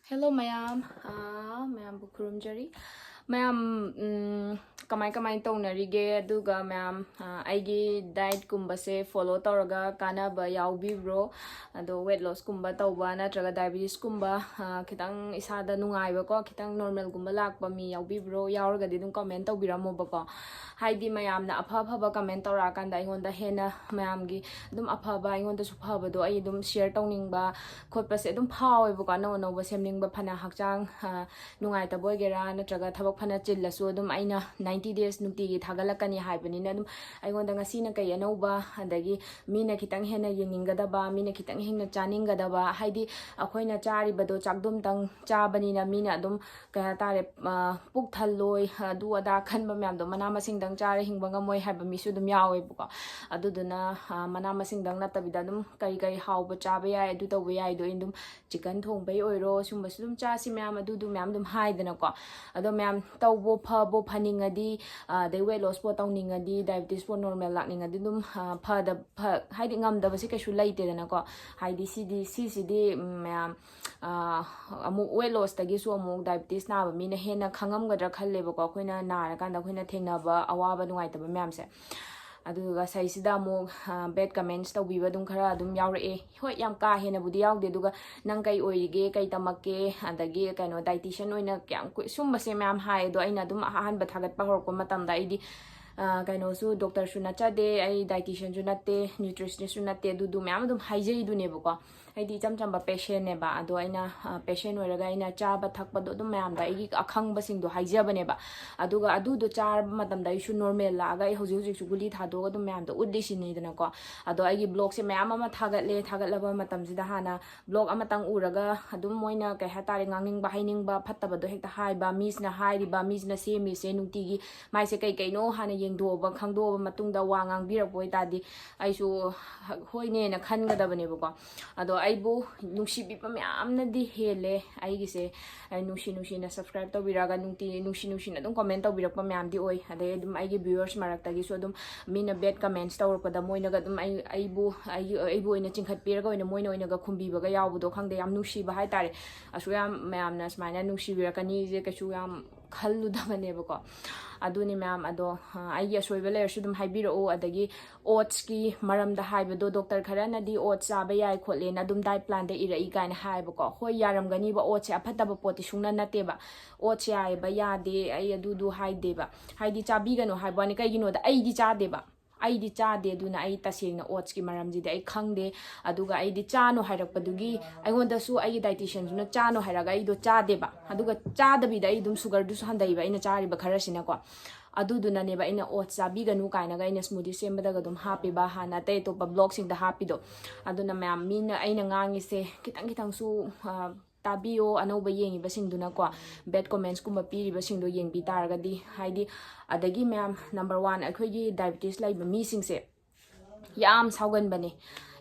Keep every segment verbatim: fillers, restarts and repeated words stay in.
Hello ꯃꯌꯥꯝ, ꯑꯥ, ꯃꯌꯥꯝꯕꯨ ꯈꯨꯔꯨꯝꯖꯔꯤ꯫ ꯃꯌꯥꯝ, ꯎꯝ, ꯀꯃꯥꯏ ꯀꯃꯥꯏ ꯇꯧꯅꯔꯤꯒꯦ? ꯑꯗꯨꯒ ꯃꯌꯥꯝ, ꯑꯥ, ꯑꯩꯒꯤ dietꯀꯨꯝꯕꯁꯦ follow ꯇꯧꯔꯒ ꯀꯥꯟꯅꯕ ꯌꯥꯎꯕꯤꯕ꯭ꯔꯣ? ꯑꯗꯣ weight lossꯀꯨꯝꯕ ꯇꯧꯕ ꯅꯠꯇ꯭ꯔꯒ diabetesꯀꯨꯝꯕ, ꯑꯥ, ꯈꯤꯇꯪ ꯏꯁꯥꯗ ꯅꯨꯡꯉꯥꯏꯕꯀꯣ, ꯈꯤꯇꯪ normalꯒꯨꯝꯕ ꯂꯥꯛꯄ ꯃꯤ ꯌꯥꯎꯕꯤꯕ꯭ꯔꯣ? ꯌꯥꯎꯔꯒꯗꯤ ꯑꯗꯨꯝ comment ꯇꯧꯕꯤꯔꯝꯃꯣꯕꯀꯣ꯫ ꯍꯥꯏꯗꯤ ꯃꯌꯥꯝꯅ ꯑꯐ ꯑꯐꯕ comment ꯇꯧꯔꯛꯑꯀꯥꯟꯗ ꯑꯩꯉꯣꯟꯗ ꯍꯦꯟꯅ ꯃꯌꯥꯝꯒꯤ ꯑꯗꯨꯝ ꯑꯐꯕ, ꯑꯩꯉꯣꯟꯗꯁꯨ ꯐꯕꯗꯣ ꯑꯩ ꯑꯗꯨꯝ share ꯇꯧꯅꯤꯡꯕ ꯈꯣꯠꯄꯁꯦ ꯑꯗꯨꯝ ꯐꯥꯎꯋꯦꯕꯀꯣ, ꯑꯅꯧ ꯑꯅꯧꯕ ꯁꯦꯝꯅꯤꯡꯕ, ꯐꯅ ꯍꯛꯆꯥꯡ, ꯑ, ꯅꯨꯡꯉꯥꯏꯇꯕ ꯑꯣꯏꯒꯦꯔꯥ, ꯅꯠꯇ꯭ꯔꯒ ꯊꯕꯛ ꯐꯅ ꯆꯤꯜꯂꯁꯨ ꯑꯗꯨꯝ ꯑꯩꯅ ninety days ꯅꯨꯡꯇꯤꯒꯤ ꯊꯥꯒꯠꯂꯛꯀꯅꯤ ꯍꯥꯏꯕꯅꯤꯅ, ꯑꯗꯨꯝ ꯑꯩꯉꯣꯟꯗ ꯉꯁꯤꯅ ꯀꯩ ꯑꯅꯧꯕ, ꯑꯗꯒꯤ ꯃꯤꯅ ꯈꯤꯇꯪ ꯍꯦꯟꯅ ꯌꯦꯡꯅꯤꯡꯒꯗꯕ, ꯃꯤꯅ ꯈꯤꯇꯪ ꯍꯦꯟꯅ ꯆꯥꯅꯤꯡꯒꯗꯕ, ꯍꯥꯏꯗꯤ ꯑꯩꯈꯣꯏꯅ ꯆꯥꯔꯤꯕꯗꯣ ꯆꯥꯛꯗꯨꯝꯇꯪ ꯆꯥꯕꯅꯤꯅ ꯃꯤꯅ ꯑꯗꯨꯝ, ꯀꯩ ꯍꯥꯏꯇꯥꯔꯦ, ꯑ, ꯄꯨꯛ ꯊꯜꯂꯣꯏ, ꯑꯗꯨ ꯑꯗꯥ ꯈꯟꯕ ꯃꯌꯥꯝꯗꯣ, ꯃꯅꯥ ꯃꯁꯤꯡꯗꯪ ꯆꯥꯔ ꯍꯤꯡꯕ ꯉꯝꯃꯣꯏ ꯍꯥꯏꯕ ꯃꯤꯁꯨ ꯑꯗꯨꯝ ꯌꯥꯎꯋꯦꯕꯀꯣ꯫ ꯑꯗꯨꯗꯨꯅ, ꯑ, ꯃꯅꯥ ꯃꯁꯤꯡꯗꯪ ꯅꯠꯇꯕꯤꯗ ꯑꯗꯨꯝ ꯀꯔꯤ ꯀꯔꯤ ꯍꯥꯎꯕ ꯆꯥꯕ ꯌꯥꯏ, ꯑꯗꯨ ꯇꯧꯕ ꯌꯥꯏꯗꯣ ꯑꯩꯅ ꯑꯗꯨꯝ chicken ꯊꯣꯡꯕꯩ ꯑꯣꯏꯔꯣ, ꯁꯨꯝꯕꯁꯨ ꯑꯗꯨꯝ ꯆꯥꯁꯤ ꯃꯌꯥꯝ, ꯑꯗꯨꯗꯨ ꯃꯌꯥꯝ ꯑꯗꯨꯝ ꯍꯥꯏꯗꯅꯀꯣ꯫ ꯑꯗꯣ ꯃꯌꯥꯝ ꯇꯧꯕ ꯐꯕ ꯐꯅꯤꯡꯉꯗꯤ, ꯑ, ꯑꯗꯩ weight lossꯄꯨ ꯇꯧꯅꯤꯡꯉꯗꯤ, diabetesꯄꯨ normal ꯂꯥꯛꯅꯤꯡꯉꯗꯤ ꯑꯗꯨꯝ, ꯑ, ꯐꯗ-, ꯐ-, ꯍꯥꯏꯗꯤ ꯉꯝꯗꯕꯁꯦ ꯀꯩꯁꯨ ꯂꯩꯇꯦꯗꯅꯀꯣ꯫ ꯍꯥꯏꯗꯤ ꯁꯤꯗꯤ, ꯁꯤꯁꯤꯗꯤ, ꯎꯝ, ꯃꯌꯥꯝ, ꯑ, ꯑꯃꯨꯛ weight lossꯇꯒꯤꯁꯨ ꯑꯃꯨꯛ diabetes ꯅꯥꯕ ꯃꯤꯅ ꯍꯦꯟꯅ ꯈꯪꯉꯝꯒꯗ꯭ꯔꯥ ꯈꯜꯂꯦꯕꯀꯣ, ꯑꯩꯈꯣꯏꯅ ꯅꯥꯔꯀꯥꯟꯗ ꯑꯩꯈꯣꯏꯅ ꯊꯦꯡꯅꯕ ꯑꯋꯥꯕ ꯅꯨꯡꯉꯥꯏꯇꯕ ꯃꯌꯥꯝꯁꯦ꯫ ꯑꯗꯨꯒ ꯁꯤꯗꯩꯁꯤꯗ ꯑꯃꯨꯛ, ꯑ, bad comments ꯇꯧꯕꯤꯕ ꯑꯗꯨꯝ ꯈꯔ ꯑꯗꯨꯝ ꯌꯥꯎꯔꯛꯑꯦ꯫ ꯍꯣꯏ, ꯌꯥꯝ ꯀꯥ ꯍꯦꯟꯅꯕꯨꯗꯤ ꯌꯥꯎꯗꯦ꯫ ꯑꯗꯨꯒ "ꯅꯪ ꯀꯩ ꯑꯣꯏꯔꯤꯒꯦ, ꯀꯩ ꯇꯝꯃꯛꯀꯦ?" ꯑꯗꯒꯤ ꯀꯩꯅꯣ, dietitian ꯑꯣꯏꯅ ꯀꯌꯥꯝ ꯀꯨꯏ-, ꯁꯨꯝꯕꯁꯦ ꯃꯌꯥꯝ ꯍꯥꯏ꯫ ꯑꯗꯣ ꯑꯩꯅ ꯑꯗꯨꯝ ꯑꯍꯥꯟꯕ ꯊꯥꯒꯠꯄ ꯍꯧꯔꯛꯄ ꯃꯇꯝꯗ ꯑꯩꯗꯤ, ꯑ, ꯀꯩꯅꯣꯁꯨ, doctorꯁꯨ ꯅꯠꯆꯗꯦ, ꯑꯩ dietitianꯁꯨ ꯅꯠꯇꯦ, nutritionistꯁꯨ ꯅꯠꯇꯦ, ꯑꯗꯨꯗꯨ ꯃꯌꯥꯝ ꯑꯗꯨꯝ ꯍꯥꯏꯖꯩꯗꯨꯅꯦꯕꯀꯣ꯫ ꯑꯩꯗꯤ ꯏꯆꯝ ꯆꯝꯕ patientꯅꯦꯕ꯫ ꯑꯗꯣ ꯑꯩꯅ, ꯑ, patient ꯑꯣꯏꯔꯒ ꯑꯩꯅ ꯆꯥꯕ ꯊꯛꯄꯗꯣ ꯑꯗꯨꯝ ꯃꯌꯥꯝꯗ ꯑꯩꯒꯤ ꯑꯈꯪꯕꯁꯤꯡꯗꯣ ꯍꯥꯏꯖꯕꯅꯦꯕ꯫ ꯑꯗꯨꯒ ꯑꯗꯨꯗꯣ ꯆꯥꯔꯕ ꯃꯇꯝꯗ ꯑꯩꯁꯨ normal ꯂꯥꯛꯑꯒ ꯑꯩ ꯍꯧꯖꯤꯛ ꯍꯧꯖꯤꯛꯁꯨ ꯒꯨꯂꯤ ꯊꯥꯗꯣꯛꯑꯒ ꯑꯗꯨꯝ ꯃꯌꯥꯝꯗ ꯎꯠꯂꯤꯁꯤꯅꯤꯗꯅꯀꯣ꯫ ꯑꯗꯣ ꯑꯩꯒꯤ vlogꯁꯦ ꯃꯌꯥꯝ ꯑꯃ ꯊꯥꯒꯠꯂꯦ꯫ ꯊꯥꯒꯠꯂꯕ ꯃꯇꯝꯁꯤꯗ ꯍꯥꯟꯅ vlog ꯑꯃꯇꯪ ꯎꯔꯒ ꯑꯗꯨꯝ ꯃꯣꯏꯅ, ꯀꯩ ꯍꯥꯏꯇꯥꯔꯦ, ꯉꯥꯡꯅꯤꯡꯕ ꯍꯥꯏꯅꯤꯡꯕ ꯐꯠꯇꯕꯗꯣ ꯍꯦꯛꯇ ꯍꯥꯏꯕ, ꯃꯤꯁꯤꯅ ꯍꯥꯏꯔꯤꯕ, ꯃꯤꯁꯤꯅ ꯁꯦꯝꯃꯤꯁꯦ ꯅꯨꯡꯇꯤꯒꯤ ꯃꯥꯏꯁꯦ ꯀꯩ ꯀꯩꯅꯣ ꯍꯥꯟꯅ ꯌꯦꯡꯗꯣꯛꯑꯕ, ꯈꯪꯗꯣꯛꯑꯕ ꯃꯇꯨꯡꯗ ꯋꯥ ꯉꯥꯡꯕꯤꯔꯛꯄ ꯑꯣꯏꯇꯥꯔꯗꯤ ꯑꯩꯁꯨ ꯍꯣꯏꯅꯦꯅ ꯈꯟꯒꯗꯕꯅꯦꯕꯀꯣ꯫ ꯑꯗꯣ ꯑꯩꯕꯨ ꯅꯨꯡꯁꯤꯕꯤꯕ ꯃꯌꯥꯝꯅꯗꯤ ꯍꯦꯜꯂꯦ꯫ ꯑꯩꯒꯤꯁꯦ ꯑꯩ ꯅꯨꯡꯁꯤ ꯅꯨꯡꯁꯤꯅ subscribe ꯇꯧꯕꯤꯔꯒ ꯅꯨꯡꯇꯤ ꯅꯨꯡꯁꯤ ꯅꯨꯡꯁꯤꯅ ꯑꯗꯨꯝ comment ꯇꯧꯕꯤꯔꯛꯄ ꯃꯌꯥꯝꯗꯤ ꯑꯣꯏ꯫ ꯑꯗꯩ ꯑꯗꯨꯝ ꯑꯩꯒꯤ viewers ꯃꯔꯛꯇꯒꯤꯁꯨ ꯑꯗꯨꯝ ꯃꯤꯅ bad comments ꯇꯧꯔꯛꯄꯗ ꯃꯣꯏꯅꯒ ꯑꯗꯨꯝ ꯑꯩ ꯑꯩꯕꯨ ꯑꯩꯒꯤ ꯑꯩꯕꯨ ꯑꯣꯏꯅ ꯆꯤꯡꯈꯠꯄꯤꯔꯒ ꯑꯣꯏꯅ ꯃꯣꯏꯅ ꯑꯣꯏꯅꯒ ꯈꯨꯝꯕꯤꯕꯒ ꯌꯥꯎꯕꯗꯣ ꯈꯪꯗꯦ, ꯌꯥꯝ ꯅꯨꯡꯁꯤꯕ ꯍꯥꯏꯇꯥꯔꯦ꯫ ꯑꯁꯨꯛ ꯌꯥꯝ ꯃꯌꯥꯝꯅ ꯁꯨꯃꯥꯏꯅ ꯅꯨꯡꯁꯤꯕꯤꯔꯛꯀꯅꯤꯁꯦ ꯀꯩꯁꯨ ꯌꯥꯝ ꯈꯜꯂꯨꯗꯕꯅꯦꯕꯀꯣ꯫ ꯑꯗꯨꯅꯤ ꯃꯌꯥꯝ꯫ ꯑꯗꯣ ꯑ, ꯑꯩꯒꯤ ꯑꯁꯣꯏꯕ ꯂꯩꯔꯁꯨ ꯑꯗꯨꯝ ꯍꯥꯏꯕꯤꯔꯛꯑꯣ꯫ ꯑꯗꯒꯤ oatsꯀꯤ ꯃꯔꯝꯗ ꯍꯥꯏꯕꯗꯣ, ꯗꯣꯛꯇꯔ ꯈꯔꯅꯗꯤ oats ꯆꯥꯕ ꯌꯥꯏ ꯈꯣꯠꯂꯦꯅ ꯑꯗꯨꯝ diet planꯗ ꯏꯔꯛꯏ ꯀꯥꯏꯅ ꯍꯥꯏꯌꯦꯕꯀꯣ꯫ ꯍꯣꯏ, ꯌꯥꯔꯝꯒꯅꯤꯕ, oatsꯁꯦ ꯑꯐꯠꯇꯕ ꯄꯣꯠꯇꯤ ꯁꯨꯡꯅ ꯅꯠꯇꯦꯕ꯫ oats ꯌꯥꯏꯑꯕ, ꯌꯥꯗꯦ, ꯑꯩ ꯑꯗꯨꯗꯨ ꯍꯥꯏꯗꯦꯕ꯫ ꯍꯥꯏꯗꯤ ꯆꯥꯕꯤꯒꯅꯨ ꯍꯥꯏꯕ ꯋꯥꯅꯤ, ꯀꯩꯒꯤꯅꯣꯗ ꯑꯩꯗꯤ ꯆꯥꯗꯦꯕ꯫ ꯑꯩꯗꯤ ꯆꯥꯗꯦ, ꯑꯗꯨꯅ ꯑꯩ ꯇꯁꯦꯡꯅ oatsꯀꯤ ꯃꯔꯝꯁꯤꯗꯤ ꯑꯩ ꯈꯪꯗꯦ꯫ ꯑꯗꯨꯒ ꯑꯩꯗꯤ ꯆꯥꯅꯣ ꯍꯥꯏꯔꯛꯄꯗꯨꯒꯤ ꯑꯩꯉꯣꯟꯗꯁꯨ ꯑꯩꯒꯤ dietitianꯁꯤꯅ ꯆꯥꯅꯣ ꯍꯥꯏꯔꯒ ꯑꯩꯗꯣ ꯆꯥꯗꯦꯕ꯫ ꯑꯗꯨꯒ ꯆꯥꯗꯕꯤꯗ ꯑꯩ ꯑꯗꯨꯝ sugarꯗꯨꯁꯨ ꯍꯟꯊꯩꯕ ꯑꯩꯅ ꯆꯥꯔꯤꯕ ꯈꯔꯁꯤꯅꯀꯣ꯫ ꯑꯗꯨꯗꯨꯅꯅꯦꯕ ꯑꯩꯅ oats ꯆꯥꯕꯤꯒꯅꯨ ꯀꯥꯏꯅꯒ ꯑꯩꯅ smoothie ꯁꯦꯝꯕꯗꯒ ꯑꯗꯨꯝ ꯍꯥꯞꯄꯤꯕ, ꯍꯥꯟꯅ ꯑꯇꯩ ꯑꯇꯣꯞꯄ vlogꯁꯤꯡꯗ ꯍꯥꯞꯄꯤꯗꯣ꯫ ꯑꯗꯨꯅ ꯃꯌꯥꯝ, ꯃꯤꯅ ꯑꯩꯅ ꯉꯥꯡꯉꯤꯁꯦ ꯈꯤꯇꯪ ꯈꯤꯇꯪꯁꯨ, ꯑ, ꯇꯥꯕꯤꯌꯣ, ꯑꯅꯧꯕ ꯌꯦꯡꯉꯤꯕꯁꯤꯡꯗꯨꯅꯀꯣ, bad commentsꯀꯨꯝꯕ ꯄꯤꯔꯤꯕꯁꯤꯡꯗꯣ ꯌꯦꯡꯕꯤ ꯇꯥꯔꯒꯗꯤ꯫ ꯍꯥꯏꯗꯤ, ꯑꯗꯒꯤ ꯃꯌꯥꯝ, number one, ꯑꯩꯈꯣꯏꯒꯤ diabetes ꯂꯩꯕ ꯃꯤꯁꯤꯡꯁꯦ ꯌꯥꯝ ꯁꯥꯎꯒꯟꯕꯅꯦ,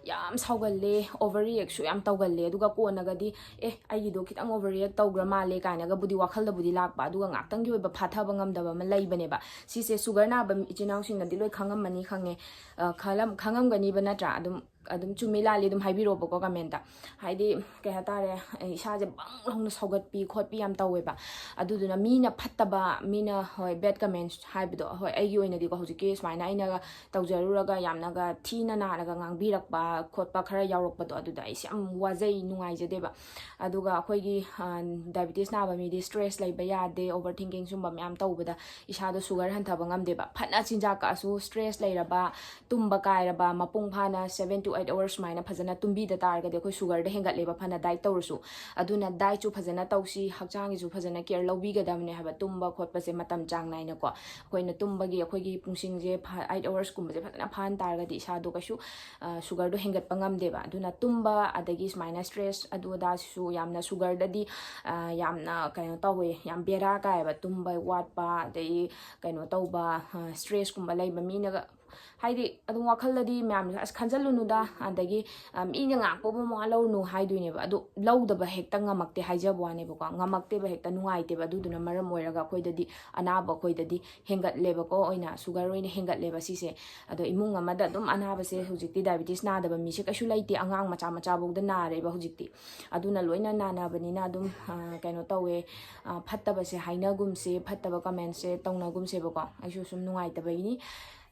ꯌꯥꯝ ꯁꯥꯎꯒꯜꯂꯦ, overreactꯁꯨ ꯌꯥꯝ ꯇꯧꯒꯜꯂꯦ꯫ ꯑꯗꯨꯒ ꯀꯣꯟꯅꯒꯗꯤ, "ꯑꯦ, ꯑꯩꯒꯤꯗꯣ ꯈꯤꯇꯪ overreact ꯇꯧꯈ꯭ꯔ ꯃꯥꯜꯂꯦ" ꯀꯥꯏꯅꯒꯕꯨꯗꯤ ꯋꯥꯈꯜꯗꯕꯨꯗꯤ ꯂꯥꯛꯄ, ꯑꯗꯨꯒ ꯉꯥꯛꯇꯪꯒꯤ ꯑꯣꯏꯕ ꯐꯥꯊꯕ ꯉꯝꯗꯕ ꯑꯃ ꯂꯩꯕꯅꯦꯕ꯫ ꯁꯤꯁꯦ sugar ꯅꯥꯕ ꯏꯆꯤꯟ ꯏꯅꯥꯎꯁꯤꯡꯅꯗꯤ ꯂꯣꯏ ꯈꯪꯉꯝꯃꯅꯤ ꯈꯪꯉꯦ꯫ ꯑ, ꯈꯜꯂꯝ-, ꯈꯪꯉꯝꯒꯅꯤꯕ ꯅꯠꯇ꯭ꯔꯥ? ꯑꯗꯨꯝ, ꯑꯗꯨꯝ ꯆꯨꯝꯃꯤ ꯂꯥꯜꯂꯤ ꯑꯗꯨꯝ ꯍꯥꯏꯕꯤꯔꯛꯑꯣꯕꯀꯣ commentꯇ꯫ ꯍꯥꯏꯗꯤ, ꯀꯩ ꯍꯥꯏꯇꯥꯔꯦ, ꯏꯁꯥꯁꯦ ꯕꯪ ꯂꯥꯎꯅ ꯁꯧꯒꯠꯄꯤ ꯈꯣꯠꯄꯤ ꯌꯥꯝ ꯇꯧꯋꯦꯕ꯫ ꯑꯗꯨꯗꯨꯅ ꯃꯤꯅ ꯐꯠꯇꯕ, ꯃꯤꯅ, ꯍꯣꯏ, bad comments ꯍꯥꯏꯕꯗꯣ, ꯍꯣꯏ, ꯑꯩꯒꯤ ꯑꯣꯏꯅꯗꯤꯀꯣ, ꯍꯧꯖꯤꯛꯀꯤ ꯁꯨꯃꯥꯏꯅ ꯑꯩꯅꯒ ꯇꯧꯖꯔꯨꯔꯒ ꯌꯥꯝꯅꯒ ꯊꯤꯅ ꯅꯥꯔꯒ ꯉꯥꯡꯕꯤꯔꯛꯄ ꯈꯣꯠꯄ ꯈꯔ ꯌꯥꯎꯔꯛꯄꯗꯣ, ꯑꯗꯨꯗ ꯑꯩꯁꯦ ꯌꯥꯝ ꯋꯥꯖꯩ, ꯅꯨꯡꯉꯥꯏꯖꯗꯦꯕ꯫ ꯑꯗꯨꯒ ꯑꯩꯈꯣꯏꯒꯤ, ꯑ, diabetes ꯅꯥꯕ ꯃꯤꯗꯤ stress ꯂꯩꯕ ꯌꯥꯗꯦ, overthinking ꯁꯨꯝꯕ ꯃꯌꯥꯝ ꯇꯧꯕꯗ ꯏꯁꯥꯗꯣ sugar ꯍꯟꯊꯕ ꯉꯝꯗꯦꯕ꯫ ꯐꯅ ꯆꯤꯟꯖꯥꯛ ꯀꯛꯑꯁꯨ stress ꯂꯩꯔꯕ, ꯇꯨꯝꯕ ꯀꯥꯏꯔꯕ, ꯃꯄꯨꯡ ꯐꯥꯅ seven to eight hours ꯁꯨꯃꯥꯏꯅ ꯐꯖꯅ ꯇꯨꯝꯕꯤꯗ ꯇꯥꯔꯒꯗꯤ ꯑꯩꯈꯣꯏ sugarꯗ ꯍꯦꯟꯒꯠꯂꯦꯕ, ꯐꯅ diet ꯇꯧꯔꯁꯨ꯫ ꯑꯗꯨꯅ dietꯁꯨ ꯐꯖꯅ ꯇꯧꯁꯤ, ꯍꯛꯆꯥꯡꯒꯤꯁꯨ ꯐꯖꯅ care ꯂꯧꯕꯤꯒꯗꯕꯅꯦ ꯍꯥꯏꯕ, ꯇꯨꯝꯕ ꯈꯣꯠꯄꯁꯦ ꯃꯇꯝ ꯆꯥꯡ ꯅꯥꯏꯅꯀꯣ꯫ ꯑꯩꯈꯣꯏꯅ ꯇꯨꯝꯕꯒꯤ, ꯑꯩꯈꯣꯏꯒꯤ ꯄꯨꯡꯁꯤꯡꯁꯦ ꯐ-, eight hoursꯀꯨꯝꯕꯁꯦ ꯐꯖꯅ ꯐꯥꯍꯟ ꯇꯥꯔꯒꯗꯤ ꯏꯁꯥꯗꯣ ꯀꯩꯁꯨ, ꯑ, sugarꯗꯣ ꯍꯦꯟꯒꯠꯄ ꯉꯝꯗꯦꯕ꯫ ꯑꯗꯨꯅ ꯇꯨꯝꯕ, ꯑꯗꯒꯤ ꯁꯨꯃꯥꯏꯅ stress ꯑꯗꯨ ꯑꯗꯥꯁꯤꯁꯨ ꯌꯥꯝꯅ sugarꯗꯗꯤ, ꯑ, ꯌꯥꯝꯅ ꯀꯩꯅꯣ ꯇꯧꯋꯦ, ꯌꯥꯝ ꯕꯦꯔꯥ ꯀꯥꯏꯌꯦꯕ꯫ ꯇꯨꯝꯕ ꯋꯥꯠꯄ, ꯑꯗꯩ ꯀꯩꯅꯣ ꯇꯧꯕ, ꯑ, stressꯀꯨꯝꯕ ꯂꯩꯕ ꯃꯤꯅꯒ ꯍꯥꯏꯗꯤ ꯑꯗꯨꯝ ꯋꯥꯈꯜꯗꯗꯤ ꯃꯌꯥꯝꯅ "ꯑꯁ, ꯈꯟꯖꯜꯂꯨꯅꯨꯗ", ꯑꯗꯒꯤ ꯑ, "ꯃꯤꯅ ꯉꯥꯡꯕꯕꯨ ꯃꯋꯥ ꯂꯧꯔꯨꯅꯨ" ꯍꯥꯏꯗꯣꯏꯅꯦꯕ꯫ ꯑꯗꯨ ꯂꯧꯗꯕ ꯍꯦꯛꯇ ꯉꯝꯃꯛꯇꯦ ꯍꯥꯏꯖꯕ ꯋꯥꯅꯦꯕꯀꯣ꯫ ꯉꯝꯃꯛꯇꯦꯕ, ꯍꯦꯛꯇ ꯅꯨꯡꯉꯥꯏꯇꯦꯕ꯫ ꯑꯗꯨꯗꯨꯅ ꯃꯔꯝ ꯑꯣꯏꯔꯒ ꯑꯩꯈꯣꯏꯗꯗꯤ, ꯑꯅꯥꯕ ꯑꯩꯈꯣꯏꯗꯗꯤ ꯍꯦꯟꯒꯠꯂꯦꯕꯀꯣ, ꯑꯣꯏꯅ sugar ꯑꯣꯏꯅ ꯍꯦꯟꯒꯠꯂꯦꯕ ꯁꯤꯁꯦ꯫ ꯑꯗꯣ ꯏꯃꯨꯡ ꯑꯃꯗ ꯑꯗꯨꯝ ꯑꯅꯥꯕꯁꯦ, ꯍꯧꯖꯤꯛꯇꯤ diabetes ꯅꯥꯗꯕ ꯃꯤꯁꯦ ꯀꯩꯁꯨ ꯂꯩꯇꯦ꯫ ꯑꯉꯥꯡ ꯃꯆꯥ ꯃꯆꯥꯐꯧꯗ ꯅꯥꯔꯦꯕ ꯍꯧꯖꯤꯛꯇꯤ꯫ ꯑꯗꯨꯅ ꯂꯣꯏꯅ ꯅꯥꯅꯕꯅꯤꯅ ꯑꯗꯨꯝ, ꯑ, ꯀꯩꯅꯣ ꯇꯧꯋꯦ, ꯑ, ꯐꯠꯇꯕꯁꯦ ꯍꯥꯏꯅꯒꯨꯝꯁꯦ, ꯐꯠꯇꯕ commentꯁꯦ ꯇꯧꯅꯒꯨꯝꯁꯦꯕꯀꯣ꯫ ꯑꯩꯁꯨ ꯁꯨꯝ ꯅꯨꯡꯉꯥꯏꯇꯕꯒꯤꯅꯤ꯫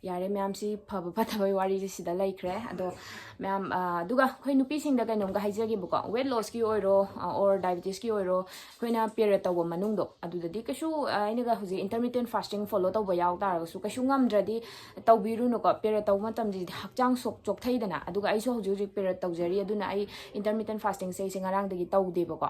ꯌꯥꯔꯦ, ꯃꯌꯥꯝꯁꯤ ꯐꯕ ꯐꯠꯇꯕꯒꯤ ꯋꯥꯔꯤꯁꯦ ꯁꯤꯗ ꯂꯩꯈ꯭ꯔꯦ꯫ ꯑꯗꯣ ꯃꯌꯥꯝ, ꯑ, ꯑꯗꯨꯒ ꯑꯩꯈꯣꯏ ꯅꯨꯄꯤꯁꯤꯡꯗ ꯀꯩꯅꯣꯝꯒ ꯍꯥꯏꯖꯒꯦꯕꯀꯣ, weight lossꯀꯤ ꯑꯣꯏꯔꯣ, ꯑ, or diabetesꯀꯤ ꯑꯣꯏꯔꯣ, ꯑꯩꯈꯣꯏꯅ period ꯇꯧꯕ ꯃꯅꯨꯡꯗꯣ, ꯑꯗꯨꯗꯗꯤ ꯀꯩꯁꯨ, ꯑ, ꯑꯩꯅꯒ ꯍꯧꯖꯤꯛ intermittent fasting follow ꯇꯧꯕ ꯌꯥꯎ ꯇꯥꯔꯒꯁꯨ ꯀꯩꯁꯨ ꯉꯝꯗ꯭ꯔꯗꯤ ꯇꯧꯕꯤꯔꯨꯅꯨꯀꯣ꯫ Period ꯇꯧꯕ ꯃꯇꯝꯁꯤꯗꯤ ꯍꯛꯆꯥꯡ ꯁꯣꯛ-, ꯆꯣꯛꯊꯩꯗꯅ꯫ ꯑꯗꯨꯒ ꯑꯩꯁꯨ ꯍꯧꯖꯤꯛ ꯍꯧꯖꯤꯛ period ꯇꯧꯖꯔꯤ, ꯑꯗꯨꯅ ꯑꯩ intermittent fastingꯁꯦ ꯑꯩꯁꯦ ꯉꯔꯥꯡꯗꯒꯤ ꯇꯧꯗꯦꯕꯀꯣ꯫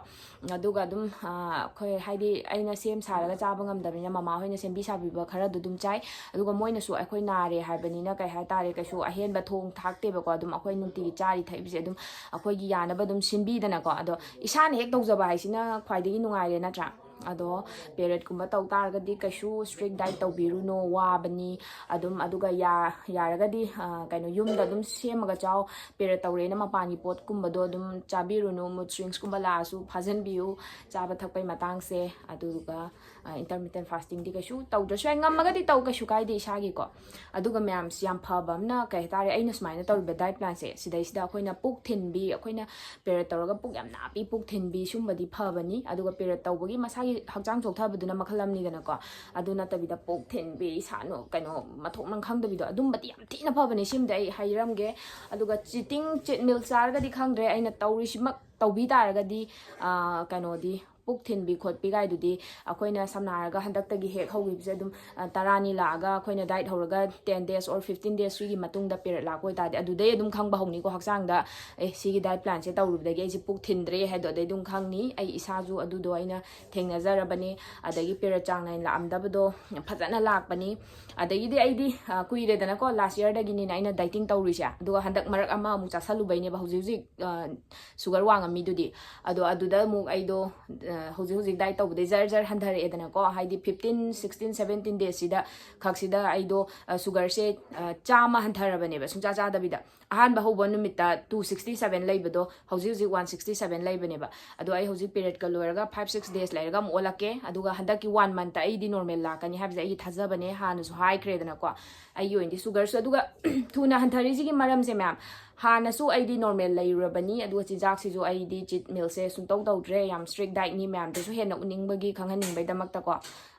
ꯑꯗꯨꯒ ꯑꯗꯨꯝ, ꯑ, ꯑꯩꯈꯣꯏ ꯍꯥꯏꯗꯤ ꯑꯩꯅ ꯁꯦꯝ ꯁꯥꯔꯒ ꯆꯥꯕ ꯉꯝꯗꯕꯅꯤꯅ ꯃꯃꯥ ꯍꯣꯏꯅ ꯁꯦꯝꯕꯤ ꯁꯥꯕꯤꯕ ꯈꯔꯗꯣ ꯑꯗꯨꯝ ꯆꯥꯏ꯫ ꯑꯗꯨꯒ ꯃꯣꯏꯅꯁꯨ ꯑꯩꯈꯣꯏ ꯅꯥꯔꯦ ꯍꯥꯏꯕꯅꯤꯅ, ꯀꯩ ꯍꯥꯏꯇꯥꯔꯦ, ꯀꯩꯁꯨ ꯑꯍꯦꯟꯕ ꯊꯣꯡ ꯊꯥꯛꯇꯦꯕꯀꯣ꯫ ꯑꯗꯨꯝ ꯑꯩꯈꯣꯏ ꯅꯨꯡꯇꯤꯒꯤ ꯆꯥꯔꯤ ꯊꯛꯏꯕꯁꯦ ꯑꯗꯨꯝ ꯑꯩꯈꯣꯏꯒꯤ ꯌꯥꯅꯕ ꯑꯗꯨꯝ ꯁꯤꯟꯕꯤꯗꯅꯀꯣ꯫ ꯑꯗꯣ ꯏꯁꯥꯅ ꯍꯦꯛ ꯇꯧꯖꯕ ꯍꯥꯏꯁꯤꯅ ꯈ꯭ꯋꯥꯏꯗꯒꯤ ꯅꯨꯡꯉꯥꯏꯔꯦ, ꯅꯠꯇ꯭ꯔꯥ? ꯑꯗꯣ periodꯀꯨꯝꯕ ꯇꯧ ꯇꯥꯔꯒꯗꯤ ꯀꯩꯁꯨ strict diet ꯇꯧꯕꯤꯔꯨꯅꯨ, ꯋꯥꯕꯅꯤ꯫ ꯑꯗꯨꯝ, ꯑꯗꯨꯒ ꯌꯥ-, ꯌꯥꯔꯒꯗꯤ, ꯑ, ꯀꯩꯅꯣ, ꯌꯨꯝꯗ ꯑꯗꯨꯝ ꯁꯦꯝꯃꯒ ꯆꯥꯎ꯫ Period ꯇꯧꯔꯦꯅ ꯃꯄꯥꯟꯒꯤ ꯄꯣꯠꯀꯨꯝꯕꯗꯣ ꯑꯗꯨꯝ ꯆꯥꯕꯤꯔꯨꯅꯨ, mood swingsꯀꯨꯝꯕ ꯂꯥꯛꯑꯁꯨ ꯐꯥꯖꯟꯕꯤꯌꯨ ꯆꯥꯕ ꯊꯛꯄꯩ ꯃꯇꯥꯡꯁꯦ꯫ ꯑꯗꯨꯒ, ꯑ, intermittent fastingꯗꯤ ꯀꯩꯁꯨ ꯇꯧꯗ꯭ꯔꯁꯨ ꯌꯥꯏ, ꯉꯝꯃꯒꯗꯤ ꯇꯧ, ꯀꯩꯁꯨ ꯀꯥꯏꯗꯦ ꯏꯁꯥꯒꯤꯀꯣ꯫ ꯑꯗꯨꯒ ꯃꯌꯥꯝꯁꯤ ꯌꯥꯝ ꯐꯕ ꯑꯃꯅ, ꯀꯩ ꯍꯥꯏꯇꯥꯔꯦ, ꯑꯩꯅ ꯁꯨꯃꯥꯏꯅ ꯇꯧꯔꯤꯕ diet planꯁꯦ, ꯁꯤꯗꯩꯁꯤꯗ ꯑꯩꯈꯣꯏꯅ ꯄꯨꯛ ꯊꯤꯟꯕꯤ, ꯑꯩꯈꯣꯏꯅ period ꯇꯧꯔꯒ ꯄꯨꯛ ꯌꯥꯝ ꯅꯥꯄꯤ, ꯄꯨꯛ ꯊꯤꯟꯕꯤ, ꯁꯨꯝꯕꯗꯤ ꯐꯕꯅꯤ꯫ ꯑꯗꯨꯒ period ꯇꯧꯕꯒꯤ ꯃꯁꯥꯒꯤ ꯍꯛꯆꯥꯡ ꯆꯣꯛꯊꯕꯗꯨꯅ ꯃꯈꯜ ꯑꯃꯅꯤꯗꯅꯀꯣ꯫ ꯑꯗꯨ ꯅꯠꯇꯕꯤꯗ ꯄꯨꯛ ꯊꯤꯟꯕꯤ, ꯏꯁꯥ ꯅꯨ-, ꯀꯩꯅꯣ, ꯃꯊꯣꯡ ꯃꯔꯝ ꯈꯪꯗꯕꯤꯗꯣ, ꯑꯗꯨꯝꯕꯗꯤ ꯌꯥꯝ ꯊꯤꯅ ꯐꯕꯅꯦ꯫ ꯁꯤꯃꯗꯤ ꯑꯩ ꯍꯥꯏꯔꯝꯒꯦ꯫ ꯑꯗꯨꯒ cheating, cheat meal ꯆꯥꯔꯒꯗꯤ ꯈꯪꯗ꯭ꯔꯦ, ꯑꯩꯅ ꯇꯧꯔꯤꯁꯤꯃꯛ ꯇꯧꯕꯤ ꯇꯥꯔꯒꯗꯤ, ꯑ, ꯀꯩꯅꯣꯗꯤ, ꯄꯨꯛ ꯊꯤꯟꯕꯤ ꯈꯣꯠꯄꯤ ꯀꯥꯏꯗꯨꯗꯤ ꯑꯩꯈꯣꯏꯅ ꯁꯝꯅ ꯍꯥꯏꯔꯒ ꯍꯟꯗꯛꯇꯒꯤ ꯍꯦꯛ ꯍꯧꯈꯤꯕꯁꯦ ꯑꯗꯨꯝ, ꯑ, ꯇꯔꯥꯅꯤ ꯂꯥꯛꯑꯒ ꯑꯩꯈꯣꯏꯅ diet ꯍꯧꯔꯒ ten days or fifteen days ꯁꯤꯒꯤ ꯃꯇꯨꯡꯗ period ꯂꯥꯛꯄ ꯑꯣꯏꯇꯥꯔꯗꯤ ꯑꯗꯨꯗꯩ ꯑꯗꯨꯝ ꯈꯪꯕ ꯍꯧꯅꯤꯀꯣ ꯍꯛꯆꯥꯡꯗ, "ꯑꯦ, ꯁꯤꯒꯤ diet planꯁꯦ ꯇꯧꯔꯨꯕꯗꯒꯤ ꯑꯩꯁꯦ ꯄꯨꯛ ꯊꯤꯟꯗ꯭ꯔꯦ" ꯍꯥꯏꯗꯣ ꯑꯗꯩ ꯑꯗꯨꯝ ꯈꯪꯅꯤ꯫ ꯑꯩ ꯏꯁꯥꯁꯨ ꯑꯗꯨꯗꯣ ꯑꯩꯅ ꯊꯦꯡꯅꯖꯔꯕꯅꯤ꯫ ꯑꯗꯒꯤ period ꯆꯥꯡ ꯅꯥꯏꯅ ꯂꯥꯛꯑꯝꯗꯕꯗꯣ ꯐꯖꯅ ꯂꯥꯛꯄꯅꯤ꯫ ꯑꯗꯒꯤꯗꯤ ꯑꯩꯗꯤ, ꯑ, ꯀꯨꯏꯔꯦꯗꯅꯀꯣ, last yearꯗꯒꯤꯅꯤꯅ ꯑꯩꯅ dieting ꯇꯧꯔꯤꯁꯦ꯫ ꯑꯗꯨꯒ ꯍꯟꯗꯛ ꯃꯔꯛ ꯑꯃ ꯑꯃꯨꯛ ꯆꯥꯁꯜꯂꯨꯕꯩꯅꯦꯕ ꯍꯧꯖꯤꯛ ꯍꯧꯖꯤꯛ, ꯑ, sugar ꯋꯥꯡꯉꯝꯃꯤꯗꯨꯗꯤ꯫ ꯑꯗꯣ ꯑꯗꯨꯗ ꯑꯃꯨꯛ ꯑꯩꯗꯣ, ꯑ, ꯍꯧꯖꯤꯛ ꯍꯧꯖꯤꯛ ꯗꯥꯏꯠ ꯇꯧꯕꯗꯩ ꯖꯔ ꯖꯔ ꯍꯟꯊꯔꯛꯑꯦꯗꯅꯀꯣ, ꯍꯥꯏꯗꯤ ꯐꯤꯐꯇꯤꯟ ꯁꯤꯛꯁꯇꯤꯟ ꯁꯚꯦꯟꯇꯤꯟ ꯗꯦꯖꯁꯤꯗ ꯈꯛꯁꯤꯗ ꯑꯩꯗꯣ ꯁꯨꯒꯔꯁꯦ ꯆꯥꯝꯃ ꯍꯟꯊꯔꯕꯅꯦꯕ, ꯁꯨꯡꯆꯥ ꯆꯥꯗꯕꯤꯗ꯫ ꯑꯍꯥꯟꯕ ꯍꯧꯕ ꯅꯨꯃꯤꯠꯇ ꯇꯨ ꯁꯤꯛꯁꯇꯤ ꯁꯚꯦꯟ ꯂꯩꯕꯗꯣ ꯍꯧꯖꯤꯛ ꯍꯧꯖꯤꯛ ꯋꯥꯟ ꯁꯤꯛꯁꯇꯤ ꯁꯚꯦꯟ ꯂꯩꯕꯅꯦꯕ꯫ ꯑꯗꯣ ꯑꯩ ꯍꯧꯖꯤꯛ ꯄꯤꯔꯤꯌꯗꯀ ꯂꯣꯏꯔꯒ ꯐꯥꯏꯚ ꯁꯤꯛꯁ ꯗꯦꯖ ꯂꯩꯔꯒ ꯑꯃꯨꯛ ꯑꯣꯜꯂꯛꯀꯦ꯫ ꯑꯗꯨꯒ ꯍꯟꯗꯛꯀꯤ ꯋꯥꯟ ꯃꯟꯠꯇ ꯑꯩꯗꯤ ꯅꯣꯔꯃꯦꯜ ꯂꯥꯛꯀꯅꯤ ꯍꯥꯏꯕꯁꯦ ꯑꯩꯒꯤ ꯊꯥꯖꯕꯅꯦ, ꯍꯥꯟꯅꯁꯨ ꯍꯥꯏꯈ꯭ꯔꯦꯗꯅꯀꯣ꯫ ꯑꯩꯒꯤ ꯑꯣꯏꯅꯗꯤ ꯁꯨꯒꯔꯁꯨ ꯑꯗꯨꯒ ꯊꯨꯅ ꯍꯟꯊꯔꯤꯁꯤꯒꯤ ꯃꯔꯝꯁꯦ ꯃꯌꯥꯝ, ꯍꯥꯟꯅꯁꯨ ꯑꯩꯗꯤ ꯅꯣꯔꯃꯦꯜ ꯂꯩꯔꯨꯔꯕꯅꯤ, ꯑꯗꯨꯒ ꯆꯤꯟꯖꯥꯛꯁꯤꯁꯨ ꯑꯩꯗꯤ ꯆꯤꯠ ꯃꯤꯜꯁꯦ ꯁꯨꯡꯇꯧ ꯇꯧꯗ꯭ꯔꯦ, ꯌꯥꯝ ꯁ꯭ꯇ꯭ꯔꯤꯛ ꯗꯥꯏꯠꯅꯤ ꯃꯌꯥꯝꯗꯁꯨ ꯍꯦꯟꯅ ꯎꯠꯅꯤꯡꯕꯒꯤ, ꯈꯪꯍꯟꯅꯤꯡꯕꯩꯗꯃꯛꯇꯀꯣ꯫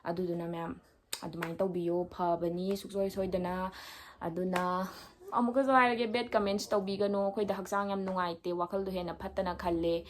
ꯑꯗꯨꯗꯨꯅ ꯃꯌꯥꯝ ꯑꯗꯨꯃꯥꯏꯅ ꯇꯧꯕꯤꯌꯣ, ꯐꯕꯅꯤ ꯁꯨꯡꯁꯣꯏ ꯁꯣꯏꯗꯅ꯫ ꯑꯗꯨꯅ ꯑꯃꯨꯛꯀꯁꯨ ꯍꯥꯏꯔꯒꯦ, ꯕꯦꯗ ꯀꯃꯦꯟꯠꯁ ꯇꯧꯕꯤꯒꯅꯣ, ꯑꯩꯈꯣꯏꯗ ꯍꯛꯆꯥꯡ ꯌꯥꯝ ꯅꯨꯡꯉꯥꯏꯇꯦ, ꯋꯥꯈꯜꯗꯣ ꯍꯦꯟꯅ ꯐꯠꯇꯅ ꯈꯜꯂꯦ꯫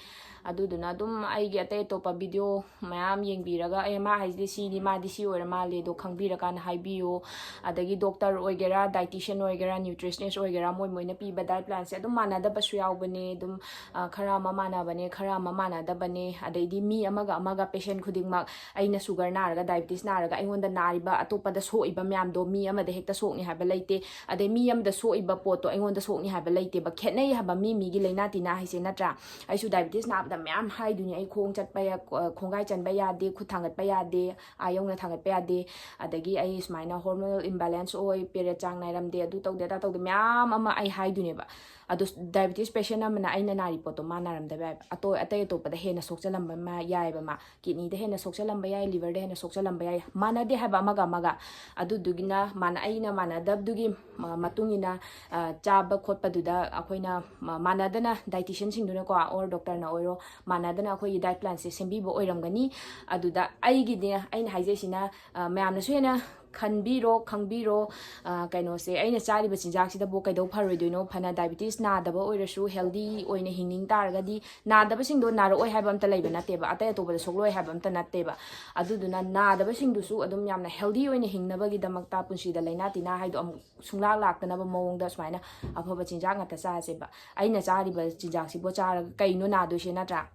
ꯑꯗꯨꯗꯨꯅ ꯑꯗꯨꯝ ꯑꯩꯒꯤ ꯑꯇꯩ ꯑꯇꯣꯞꯄ ꯚꯤꯗꯤꯑꯣ ꯃꯌꯥꯝ ꯌꯦꯡꯕꯤꯔꯒ, "ꯑꯦ, ꯃꯥ ꯍꯥꯏꯁꯤꯗꯤ ꯁꯤꯅꯤ, ꯃꯥꯗꯤ ꯁꯤ ꯑꯣꯏꯔ ꯃꯥꯜꯂꯦ"ꯗꯣ ꯈꯪꯕꯤꯔꯀꯥꯟꯗ ꯍꯥꯏꯕꯤꯌꯣ꯫ ꯑꯗꯒꯤ ꯗꯣꯛꯇꯔ ꯑꯣꯏꯒꯦꯔꯥ, ꯗꯥꯏꯇꯤꯁꯤꯌꯟ ꯑꯣꯏꯒꯦꯔꯥ, ꯅ꯭ꯌꯨꯇ꯭ꯔꯤꯁꯅꯤꯁ ꯑꯣꯏꯒꯦꯔꯥ, ꯃꯣꯏ ꯃꯣꯏꯅ ꯄꯤꯕ ꯗꯥꯏꯠ ꯄ꯭ꯂꯥꯟꯁꯦ ꯑꯗꯨꯝ ꯃꯥꯟꯅꯗꯕꯁꯨ ꯌꯥꯎꯕꯅꯦ꯫ ꯑꯗꯨꯝ, ꯑ, ꯈꯔ ꯑꯃ ꯃꯥꯟꯅꯕꯅꯦ, ꯈꯔ ꯑꯃ ꯃꯥꯟꯅꯗꯕꯅꯦ꯫ ꯑꯗꯩꯗꯤ ꯃꯤ ꯑꯃꯒ ꯑꯃꯒ, ꯄꯦꯁꯦꯟ ꯈꯨꯗꯤꯡꯃꯛ, ꯑꯩꯅ ꯁꯨꯒꯔ ꯅꯥꯔꯒ, ꯗꯥꯏꯕꯤꯇꯤꯁ ꯅꯥꯔꯒ ꯑꯩꯉꯣꯟꯗ ꯅꯥꯔꯤꯕ ꯑꯇꯣꯞꯄꯗ ꯁꯣꯛꯏꯕ ꯃꯌꯥꯝꯗꯣ ꯃꯤ ꯑꯃꯗ ꯍꯦꯛꯇ ꯁꯣꯛꯅꯤ ꯍꯥꯏꯕ ꯂꯩꯇꯦ꯫ ꯑꯗꯩ ꯃꯤ ꯑꯃꯗ ꯁꯣꯛꯏꯕ ꯄꯣꯠꯇꯣ ꯑꯩꯉꯣꯟꯗ ꯁꯣꯛꯅꯤ ꯍꯥꯏꯕ ꯂꯩꯇꯦꯕ꯫ ꯈꯦꯠꯅꯩ ꯍꯥꯏꯕ ꯃꯤ ꯃꯤꯒꯤ ꯂꯩꯅꯥ ꯇꯤꯟꯅꯥ ꯍꯥꯏꯁꯦ, ꯅꯠꯇ꯭ꯔꯥ? ꯑꯩꯁꯨ ꯗꯥꯏꯕꯤꯇꯤꯁ ꯅꯥꯕꯗ ꯃꯌꯥꯝ ꯍꯥꯏꯗꯨꯅꯤ, ꯑꯩ ꯈꯣꯡ ꯆꯠꯄ ꯌꯥ-, ꯈꯣꯡꯒꯥꯏ ꯆꯟꯕ ꯌꯥꯗꯦ, ꯈꯨꯠ ꯊꯥꯡꯒꯠꯄ ꯌꯥꯗꯦ, ꯑꯥ ꯌꯧꯅ ꯊꯥꯡꯒꯠꯄ ꯌꯥꯗꯦ꯫ ꯑꯗꯒꯤ ꯑꯩ ꯁꯨꯃꯥꯏꯅ ꯍꯣꯔꯃꯣꯅꯦꯜ ꯏꯝꯕꯦꯂꯦꯟꯁ ꯑꯣꯏ, ꯄꯦꯔꯦꯠ ꯆꯥꯡ ꯅꯥꯏꯔꯝꯗꯦ, ꯑꯗꯨ ꯇꯧꯗꯦ, ꯑꯗꯥ ꯇꯧꯗꯦ, ꯃꯌꯥꯝ ꯑꯃ ꯑꯩ ꯍꯥꯏꯗꯨꯅꯦꯕ꯫ ꯑꯗꯣ ꯗꯥꯏꯕꯤꯇꯤꯁ ꯄꯦꯁꯦꯟ ꯑꯃꯅ ꯑꯩꯅ ꯅꯥꯔꯤ ꯄꯣꯠꯇꯣ ꯃꯥ ꯅꯥꯔꯝꯗꯕ ꯌꯥꯏꯕ, ꯑꯇꯣ-, ꯑꯇꯩ ꯑꯇꯣꯞꯄꯗ ꯍꯦꯟꯅ ꯁꯣꯛꯆꯜꯂꯝꯕ ꯃꯥ ꯌꯥꯏꯕ, ꯃꯥ ꯀꯤꯗꯅꯤꯗ ꯍꯦꯟꯅ ꯁꯣꯛꯆꯜꯂꯝꯕ ꯌꯥꯏ, ꯂꯤꯚꯔꯗ ꯍꯦꯟꯅ ꯁꯣꯛꯆꯜꯂꯝꯕ ꯌꯥꯏ, ꯃꯥꯟꯅꯗꯦ ꯍꯥꯏꯕ ꯑꯃꯒ ꯑꯃꯒ꯫ ꯑꯗꯨꯗꯨꯒꯤꯅ ꯃꯥꯅ, ꯑꯩꯅ ꯃꯥꯟꯅꯗꯕꯗꯨꯒꯤ ꯃ-, ꯃꯇꯨꯡ ꯏꯟꯅ, ꯑ, ꯆꯥꯕ ꯈꯣꯠꯄꯗꯨꯗ ꯑꯩꯈꯣꯏꯅ ꯃ-, ꯃꯥꯟꯅꯗꯅ, ꯗꯥꯏꯇꯤꯁꯤꯌꯟꯁꯤꯡꯗꯨꯅꯀꯣ, ꯑꯣꯔ ꯗꯣꯛꯇꯔꯅ ꯑꯣꯏꯔꯣ, ꯃꯥꯟꯅꯗꯅ ꯑꯩꯈꯣꯏꯒꯤ ꯗꯥꯏꯠ ꯄ꯭ꯂꯥꯟꯁꯦ ꯁꯦꯝꯕꯤꯕ ꯑꯣꯏꯔꯝꯒꯅꯤ꯫ ꯑꯗꯨꯗ ꯑꯩꯒꯤꯗꯤ, ꯑꯩꯅ ꯍꯥꯏꯖꯩꯁꯤꯅ, ꯑ, ꯃꯌꯥꯝꯅꯁꯨ ꯍꯦꯟꯅ ꯈꯟꯕꯤꯔꯣ, ꯈꯪꯕꯤꯔꯣ꯫ ꯑ, ꯀꯩꯅꯣꯁꯦ, ꯑꯩꯅ ꯆꯥꯔꯤꯕ ꯆꯤꯟꯖꯥꯛꯁꯤꯗꯕꯨ ꯀꯩꯗꯧ ꯐꯔꯣꯏꯗꯣꯏꯅꯣ? ꯐꯅ ꯗꯥꯏꯕꯤꯇꯤꯁ ꯅꯥꯗꯕ ꯑꯣꯏꯔꯁꯨ, ꯍꯦꯜꯗꯤ ꯑꯣꯏꯅ ꯍꯤꯡꯅꯤꯡ ꯇꯥꯔꯒꯗꯤ, ꯅꯥꯗꯕꯁꯤꯡꯗꯣ ꯅꯥꯔꯛꯑꯣꯏ ꯍꯥꯏꯕ ꯑꯝꯇ ꯂꯩꯕ ꯅꯠꯇꯦꯕ, ꯑꯇꯩ ꯑꯇꯣꯞꯄꯗ ꯁꯣꯛꯂꯣꯏ ꯍꯥꯏꯕ ꯑꯝꯇ ꯅꯠꯇꯦꯕ꯫ ꯑꯗꯨꯗꯨꯅ ꯅꯥꯗꯕꯁꯤꯡꯗꯨꯁꯨ ꯑꯗꯨꯝ ꯌꯥꯝꯅ ꯍꯦꯜꯗꯤ ꯑꯣꯏꯅ ꯍꯤꯡꯅꯕꯒꯤꯗꯃꯛꯇ, ꯄꯨꯟꯁꯤꯗ ꯂꯥꯏꯅꯥ ꯇꯤꯟꯅꯥ ꯍꯥꯏꯗꯣ ꯑꯃꯨꯛ ꯁꯨꯡꯂꯥꯛ ꯂꯥꯛꯇꯅꯕ ꯃꯑꯣꯡꯗ ꯁꯨꯃꯥꯏꯅ ꯑꯐꯕ ꯆꯤꯟꯖꯥꯛ ꯉꯥꯛꯇ ꯆꯥꯁꯦꯕ꯫ ꯑꯩꯅ ꯆꯥꯔꯤꯕ ꯆꯤꯟꯖꯥꯛꯁꯤꯕꯨ ꯆꯥꯔꯒ ꯀꯩꯅꯣ ꯅꯥꯗꯣꯏꯁꯦ, ꯅꯠꯇ꯭ꯔꯥ?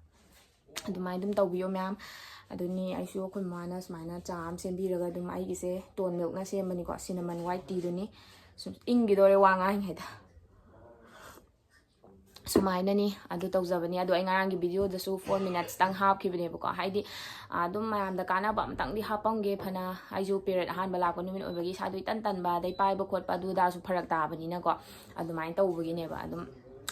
ꯑꯗꯨꯃꯥꯏꯅ ꯑꯗꯨꯝ ꯇꯧꯕꯤꯌꯣ ꯃꯌꯥꯝ꯫ ꯑꯗꯨꯅꯤ, ꯑꯩꯁꯨ ꯑꯩꯈꯣꯏ ꯃꯃꯥꯅ ꯁꯨꯃꯥꯏꯅ ꯆꯥ ꯑꯃ ꯁꯦꯝꯕꯤꯔꯒ, ꯑꯗꯨꯝ ꯑꯩꯒꯤꯁꯦ ꯇꯣꯟ ꯃꯤꯜꯛꯅ ꯁꯦꯝꯕꯅꯤꯀꯣ, ꯁꯤꯅꯃꯟ ꯋꯥꯏꯠ ꯇꯤꯗꯨꯅꯤ꯫ ꯁꯨꯝ ꯏꯪꯈꯤꯗꯣꯔꯦ ꯋꯥ ꯉꯥꯡꯉꯤꯉꯩꯗ꯫ ꯁꯨꯃꯥꯏꯅꯅꯤ ꯑꯗꯨ ꯇꯧꯖꯕꯅꯤ꯫ ꯑꯗꯣ ꯑꯩ ꯉꯔꯥꯡꯒꯤ videoꯗꯁꯨ four minutesꯇꯪ ꯍꯥꯞꯈꯤꯕꯅꯦꯕꯀꯣ꯫ ꯍꯥꯏꯗꯤ ꯑꯗꯨꯝ ꯃꯌꯥꯝꯗ ꯀꯥꯟꯅꯕ ꯑꯝꯇꯪꯗꯤ ꯍꯥꯞꯄꯝꯒꯦ꯫ ꯐꯅ ꯑꯩꯁꯨ period ꯑꯍꯥꯟꯕ ꯂꯥꯛꯄ ꯅꯨꯃꯤꯠ ꯑꯣꯏꯕꯒꯤ ꯏꯁꯥꯗꯣ ꯏꯇꯟ ꯇꯟꯕ, ꯑꯗꯩ ꯄꯥꯏꯕ ꯈꯣꯠꯄ ꯑꯗꯨ ꯑꯗꯥꯁꯨ ꯐꯔꯛ ꯇꯥꯕꯅꯤꯅꯀꯣ꯫ ꯑꯗꯨꯃꯥꯏꯅ ꯇꯧꯕꯒꯤꯅꯦꯕ꯫ ꯑꯗꯨꯝ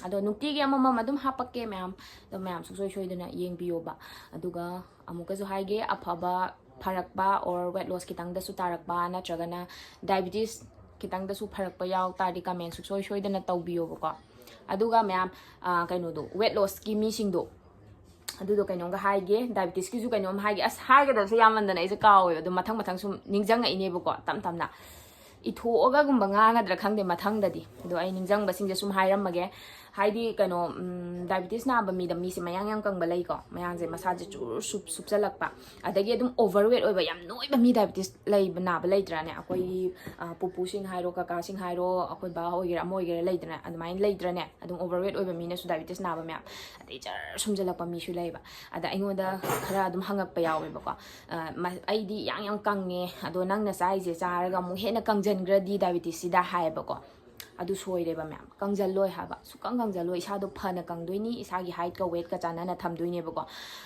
ꯑꯗꯣ ꯅꯨꯡꯇꯤꯒꯤ ꯑꯃꯃꯝ ꯑꯗꯨꯝ ꯍꯥꯞꯄꯛꯀꯦ ꯃꯌꯥꯝ꯫ ꯑꯗꯣ ꯃꯌꯥꯝ ꯁꯨꯡꯁꯣꯏ ꯁꯣꯏꯗꯅ ꯌꯦꯡꯕꯤꯌꯣꯕ꯫ ꯑꯗꯨꯒ ꯑꯃꯨꯛꯀꯁꯨ ꯍꯥꯏꯒꯦ, ꯑꯐꯕ ꯐꯔꯛꯄ or weight loss ꯈꯤꯇꯪꯗꯁꯨ ꯇꯥꯔꯛꯄ ꯅꯠꯇ꯭ꯔꯒꯅ diabetes ꯈꯤꯇꯪꯗꯁꯨ ꯐꯔꯛꯄ ꯌꯥꯎ ꯇꯥꯔꯗꯤ comment ꯁꯨꯡꯁꯣꯏ ꯁꯣꯏꯗꯅ ꯇꯧꯕꯤꯌꯣꯕꯀꯣ꯫ ꯑꯗꯨꯒ ꯃꯌꯥꯝ, ꯑꯥ, ꯀꯩꯅꯣꯗꯣ, weight lossꯀꯤ ꯃꯤꯁꯤꯡꯗꯣ, ꯑꯗꯨꯗꯣ ꯀꯩꯅꯣꯝꯒ ꯍꯥꯏꯒꯦ, diabetesꯀꯤꯁꯨ ꯀꯩꯅꯣꯝ ꯍꯥꯏꯒꯦ꯫ ꯑꯁ, ꯍꯥꯏꯒꯗꯕꯁꯦ ꯌꯥꯝꯃꯟꯗꯅ ꯑꯩꯁꯦ ꯀꯥꯎꯋꯦꯕ꯫ ꯑꯗꯨꯝ ꯃꯊꯪ ꯃꯊꯪ ꯁꯨꯝ ꯅꯤꯡꯁꯤꯡꯉꯛꯏꯅꯦꯕꯀꯣ, ꯇꯞ ꯇꯞꯅ꯫ ꯏꯊꯣꯛꯑꯒꯒꯨꯝꯕ ꯉꯥꯡꯒꯗ꯭ꯔꯥ ꯈꯪꯗꯦ ꯃꯊꯪꯗꯗꯤ꯫ ꯑꯗꯣ ꯑꯩ ꯅꯤꯡꯁꯤꯡꯕꯁꯤꯡꯁꯦ ꯁꯨꯝ ꯍꯥꯏꯔꯝꯃꯒꯦ꯫ ꯍꯥꯏꯗꯤ ꯀꯩꯅꯣ, ꯎꯝ, diabetes ꯅꯥꯕ ꯃꯤꯗ ꯃꯤꯁꯦ ꯃꯌꯥꯡ ꯌꯥꯝ ꯀꯪꯕ ꯂꯩꯀꯣ, ꯃꯌꯥꯡꯁꯦ ꯃꯁꯥꯁꯦ ꯆꯨꯔ ꯁꯨꯞ-, ꯁꯨꯞꯆꯜꯂꯛꯄ, ꯑꯗꯒꯤ ꯑꯗꯨꯝ overweight ꯑꯣꯏꯕ, ꯌꯥꯝ ꯅꯣꯏꯕ ꯃꯤ diabetes ꯂꯩꯕ, ꯅꯥꯕ ꯂꯩꯇ꯭ꯔꯥꯅꯦ? ꯑꯩꯈꯣꯏꯒꯤ, ꯑ, ꯄꯨꯄꯨꯁꯤꯡ ꯍꯥꯏꯔꯣ, ꯀꯀꯥꯁꯤꯡ ꯍꯥꯏꯔꯣ, ꯑꯩꯈꯣꯏ ꯕꯥ ꯑꯣꯏꯒꯦꯔꯥ, ꯑꯃ ꯑꯣꯏꯒꯦꯔꯥ, ꯂꯩꯗꯅ, ꯑꯗꯨꯃꯥꯏꯅ ꯂꯩꯇ꯭ꯔꯅꯦ? ꯑꯗꯨꯝ overweight ꯑꯣꯏꯕ ꯃꯤꯅꯁꯨ diabetes ꯅꯥꯕ ꯃꯌꯥꯝ, ꯑꯗꯩ ꯖꯔ ꯁꯨꯝꯖꯜꯂꯛꯄ ꯃꯤꯁꯨ ꯂꯩꯌꯦꯕ꯫ ꯑꯗ ꯑꯩꯉꯣꯟꯗ ꯈꯔ ꯑꯗꯨꯝ ꯍꯪꯉꯛꯄ ꯌꯥꯎꯋꯦꯕꯀꯣ, ꯑ, ꯃ-, "ꯑꯩꯗꯤ ꯌꯥꯡ ꯌꯥꯝ ꯀꯪꯉꯦ, ꯑꯗꯣ ꯅꯪꯅ ꯆꯥꯔꯤꯁꯦ ꯆꯥꯔꯒ ꯑꯃꯨꯛ ꯍꯦꯟꯅ ꯀꯪꯖꯟꯈ꯭ꯔꯗꯤ diabetesꯁꯤꯗ?" ꯍꯥꯏꯌꯦꯕꯀꯣ꯫ ꯑꯗꯨ ꯁꯣꯏꯔꯦꯕ ꯃꯌꯥꯝ꯫ ꯀꯪꯖꯜꯂꯣꯏ ꯍꯥꯏꯕ, ꯁꯨꯛꯀꯪ ꯀꯪꯖꯜꯂꯣꯏ꯫ ꯏꯁꯥꯗꯣ ꯐꯅ ꯀꯪꯗꯣꯏꯅꯤ, ꯏꯁꯥꯒꯤ heightꯀ weightꯀ ꯆꯥꯟꯅꯅ ꯊꯝꯗꯣꯏꯅꯦꯕꯀꯣ꯫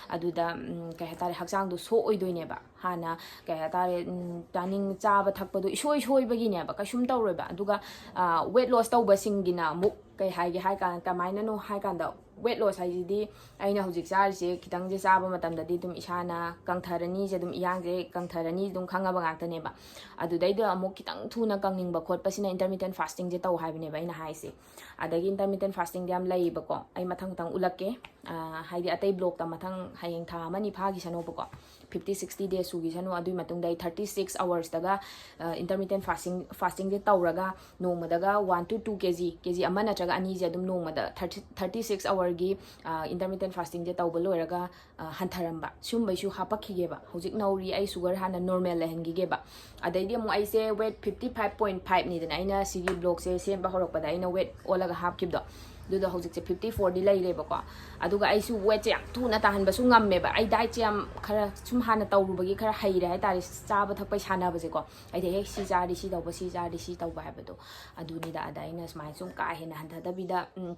ꯑꯗꯨꯗ, ꯎꯝ, ꯀꯩ ꯍꯥꯏꯇꯥꯔꯦ, ꯍꯛꯆꯥꯡꯗꯣ ꯁꯣꯛꯑꯣꯏꯗꯣꯏꯅꯦꯕ꯫ ꯍꯥꯟꯅ, ꯀꯩ ꯍꯥꯏꯇꯥꯔꯦ, ꯎꯝ, ꯆꯥꯅꯤꯡ-, ꯆꯥꯕ ꯊꯛꯄꯗꯣ ꯏꯁꯣꯏ ꯁꯣꯏꯕꯒꯤꯅꯦꯕ, ꯀꯩꯁꯨꯝ ꯇꯧꯔꯣꯏꯕ꯫ ꯑꯗꯨꯒ, ꯑ, weight loss ꯇꯧꯕꯁꯤꯡꯒꯤꯅ ꯑꯃꯨꯛ ꯀꯩ ꯍꯥꯏꯒꯦ ꯍꯥꯏ ꯀꯥꯟꯗ, ꯀꯃꯥꯏꯅꯅꯣ ꯍꯥꯏ ꯀꯥꯟꯗ, weight loss ꯍꯥꯏꯁꯤꯗꯤ ꯑꯩꯅ ꯍꯧꯖꯤꯛ ꯆꯥꯔꯤꯁꯦ ꯈꯤꯇꯪꯁꯦ ꯆꯥꯕ ꯃꯇꯝꯗꯗꯤ ꯑꯗꯨꯝ ꯏꯁꯥꯅ ꯀꯪꯊꯔꯅꯤꯁꯦ, ꯑꯗꯨꯝ ꯏꯌꯥꯡꯁꯦ ꯀꯪꯊꯔꯅꯤ ꯑꯗꯨꯝ ꯈꯪꯉꯕ ꯉꯥꯛꯇꯅꯦꯕ꯫ ꯑꯗꯨꯗꯩꯗ ꯑꯃꯨꯛ ꯈꯤꯇꯪ ꯊꯨꯅ ꯀꯪꯅꯤꯡꯕ ꯈꯣꯠꯄꯁꯤꯅ intermittent fastingꯁꯦ ꯇꯧ ꯍꯥꯏꯕꯅꯦꯕ ꯑꯩꯅ ꯍꯥꯏꯁꯦ꯫ ꯑꯗꯒꯤ intermittent fastingꯗꯤ ꯌꯥꯝ ꯂꯩꯌꯦꯕꯀꯣ, ꯑꯩ ꯃꯊꯪ ꯃꯊꯪ ꯎꯠꯂꯛꯀꯦ꯫ ꯑ, ꯍꯥꯏꯗꯤ ꯑꯇꯩ vlogꯇ ꯃꯊꯪ ꯍꯌꯦꯡ ꯊꯥ ꯑꯃꯅꯤ ꯐꯥꯈꯤꯁꯅꯣꯕꯀꯣ, fifty sixty days ꯁꯨꯈꯤꯁꯅꯨ꯫ ꯑꯗꯨꯒꯤ ꯃꯇꯨꯡꯗ ꯑꯩ thirty six hoursꯇꯒ, ꯑ, intermittent fasting, fastingꯁꯦ ꯇꯧꯔꯒ ꯅꯣꯡꯃꯗꯒ one to two K G, K G ꯑꯃ ꯅꯠꯇ꯭ꯔꯒ ꯑꯅꯤꯁꯦ ꯑꯗꯨꯝ ꯅꯣꯡꯃꯗ thirty, thirty six hoursꯀꯤ, ꯑ, intermittent fastingꯁꯦ ꯇꯧꯕ ꯂꯣꯏꯔꯒ, ꯑ, ꯍꯟꯊꯔꯝꯕ, ꯁꯤꯒꯨꯝꯕꯩꯁꯨ ꯍꯥꯄꯛꯈꯤꯒꯦꯕ꯫ ꯍꯧꯖꯤꯛ ꯅꯧꯔꯤ, ꯑꯩ sugar ꯍꯥꯟꯅ normal ꯂꯩꯍꯟꯈꯤꯒꯦꯕ꯫ ꯑꯗꯩꯗꯤ ꯑꯃꯨꯛ ꯑꯩꯁꯦ weight fifty five point fiveꯅꯤꯗꯅ ꯑꯩꯅ ꯁꯤꯒꯤ vlogꯁꯦ ꯁꯦꯝꯕ ꯍꯧꯔꯛꯄꯗ ꯑꯩꯅ weight ꯑꯣꯜꯂꯒ ꯍꯥꯞꯈꯤꯕꯗꯣ, ꯑꯗꯨꯗꯣ ꯍꯧꯖꯤꯛꯁꯦ fifty fourꯗꯤ ꯂꯩꯔꯦꯕꯀꯣ꯫ ꯑꯗꯨꯒ ꯑꯩꯁꯨ weightꯁꯦ ꯌꯥꯝ ꯊꯨꯅ ꯇꯥꯍꯟꯕꯁꯨ ꯉꯝꯃꯦꯕ꯫ ꯑꯩ dietꯁꯦ ꯌꯥꯝ ꯈꯔ ꯁꯨꯝ ꯍꯥꯟꯅ ꯇꯧꯔꯨꯕꯒꯤ ꯈꯔ ꯍꯩꯔꯦ ꯍꯥꯏꯇꯥꯔꯦ, ꯆꯥꯕ ꯊꯛꯄꯩ ꯁꯥꯟꯅꯕꯁꯦꯀꯣ꯫ ꯑꯩꯗꯤ ꯍꯦꯛ ꯁꯤ ꯆꯥꯔꯗꯤ ꯁꯤ ꯇꯧꯕ, ꯁꯤ ꯆꯥꯔꯗꯤ ꯁꯤ ꯇꯧꯕ ꯍꯥꯏꯕꯗꯣ ꯑꯗꯨꯅꯤꯗ꯫ ꯑꯗ ꯑꯩꯅ ꯁꯨꯃꯥꯏꯅ ꯁꯨꯝ ꯀꯥ ꯍꯦꯟꯅ ꯍꯟꯊꯗꯕꯤꯗ, ꯎꯝ,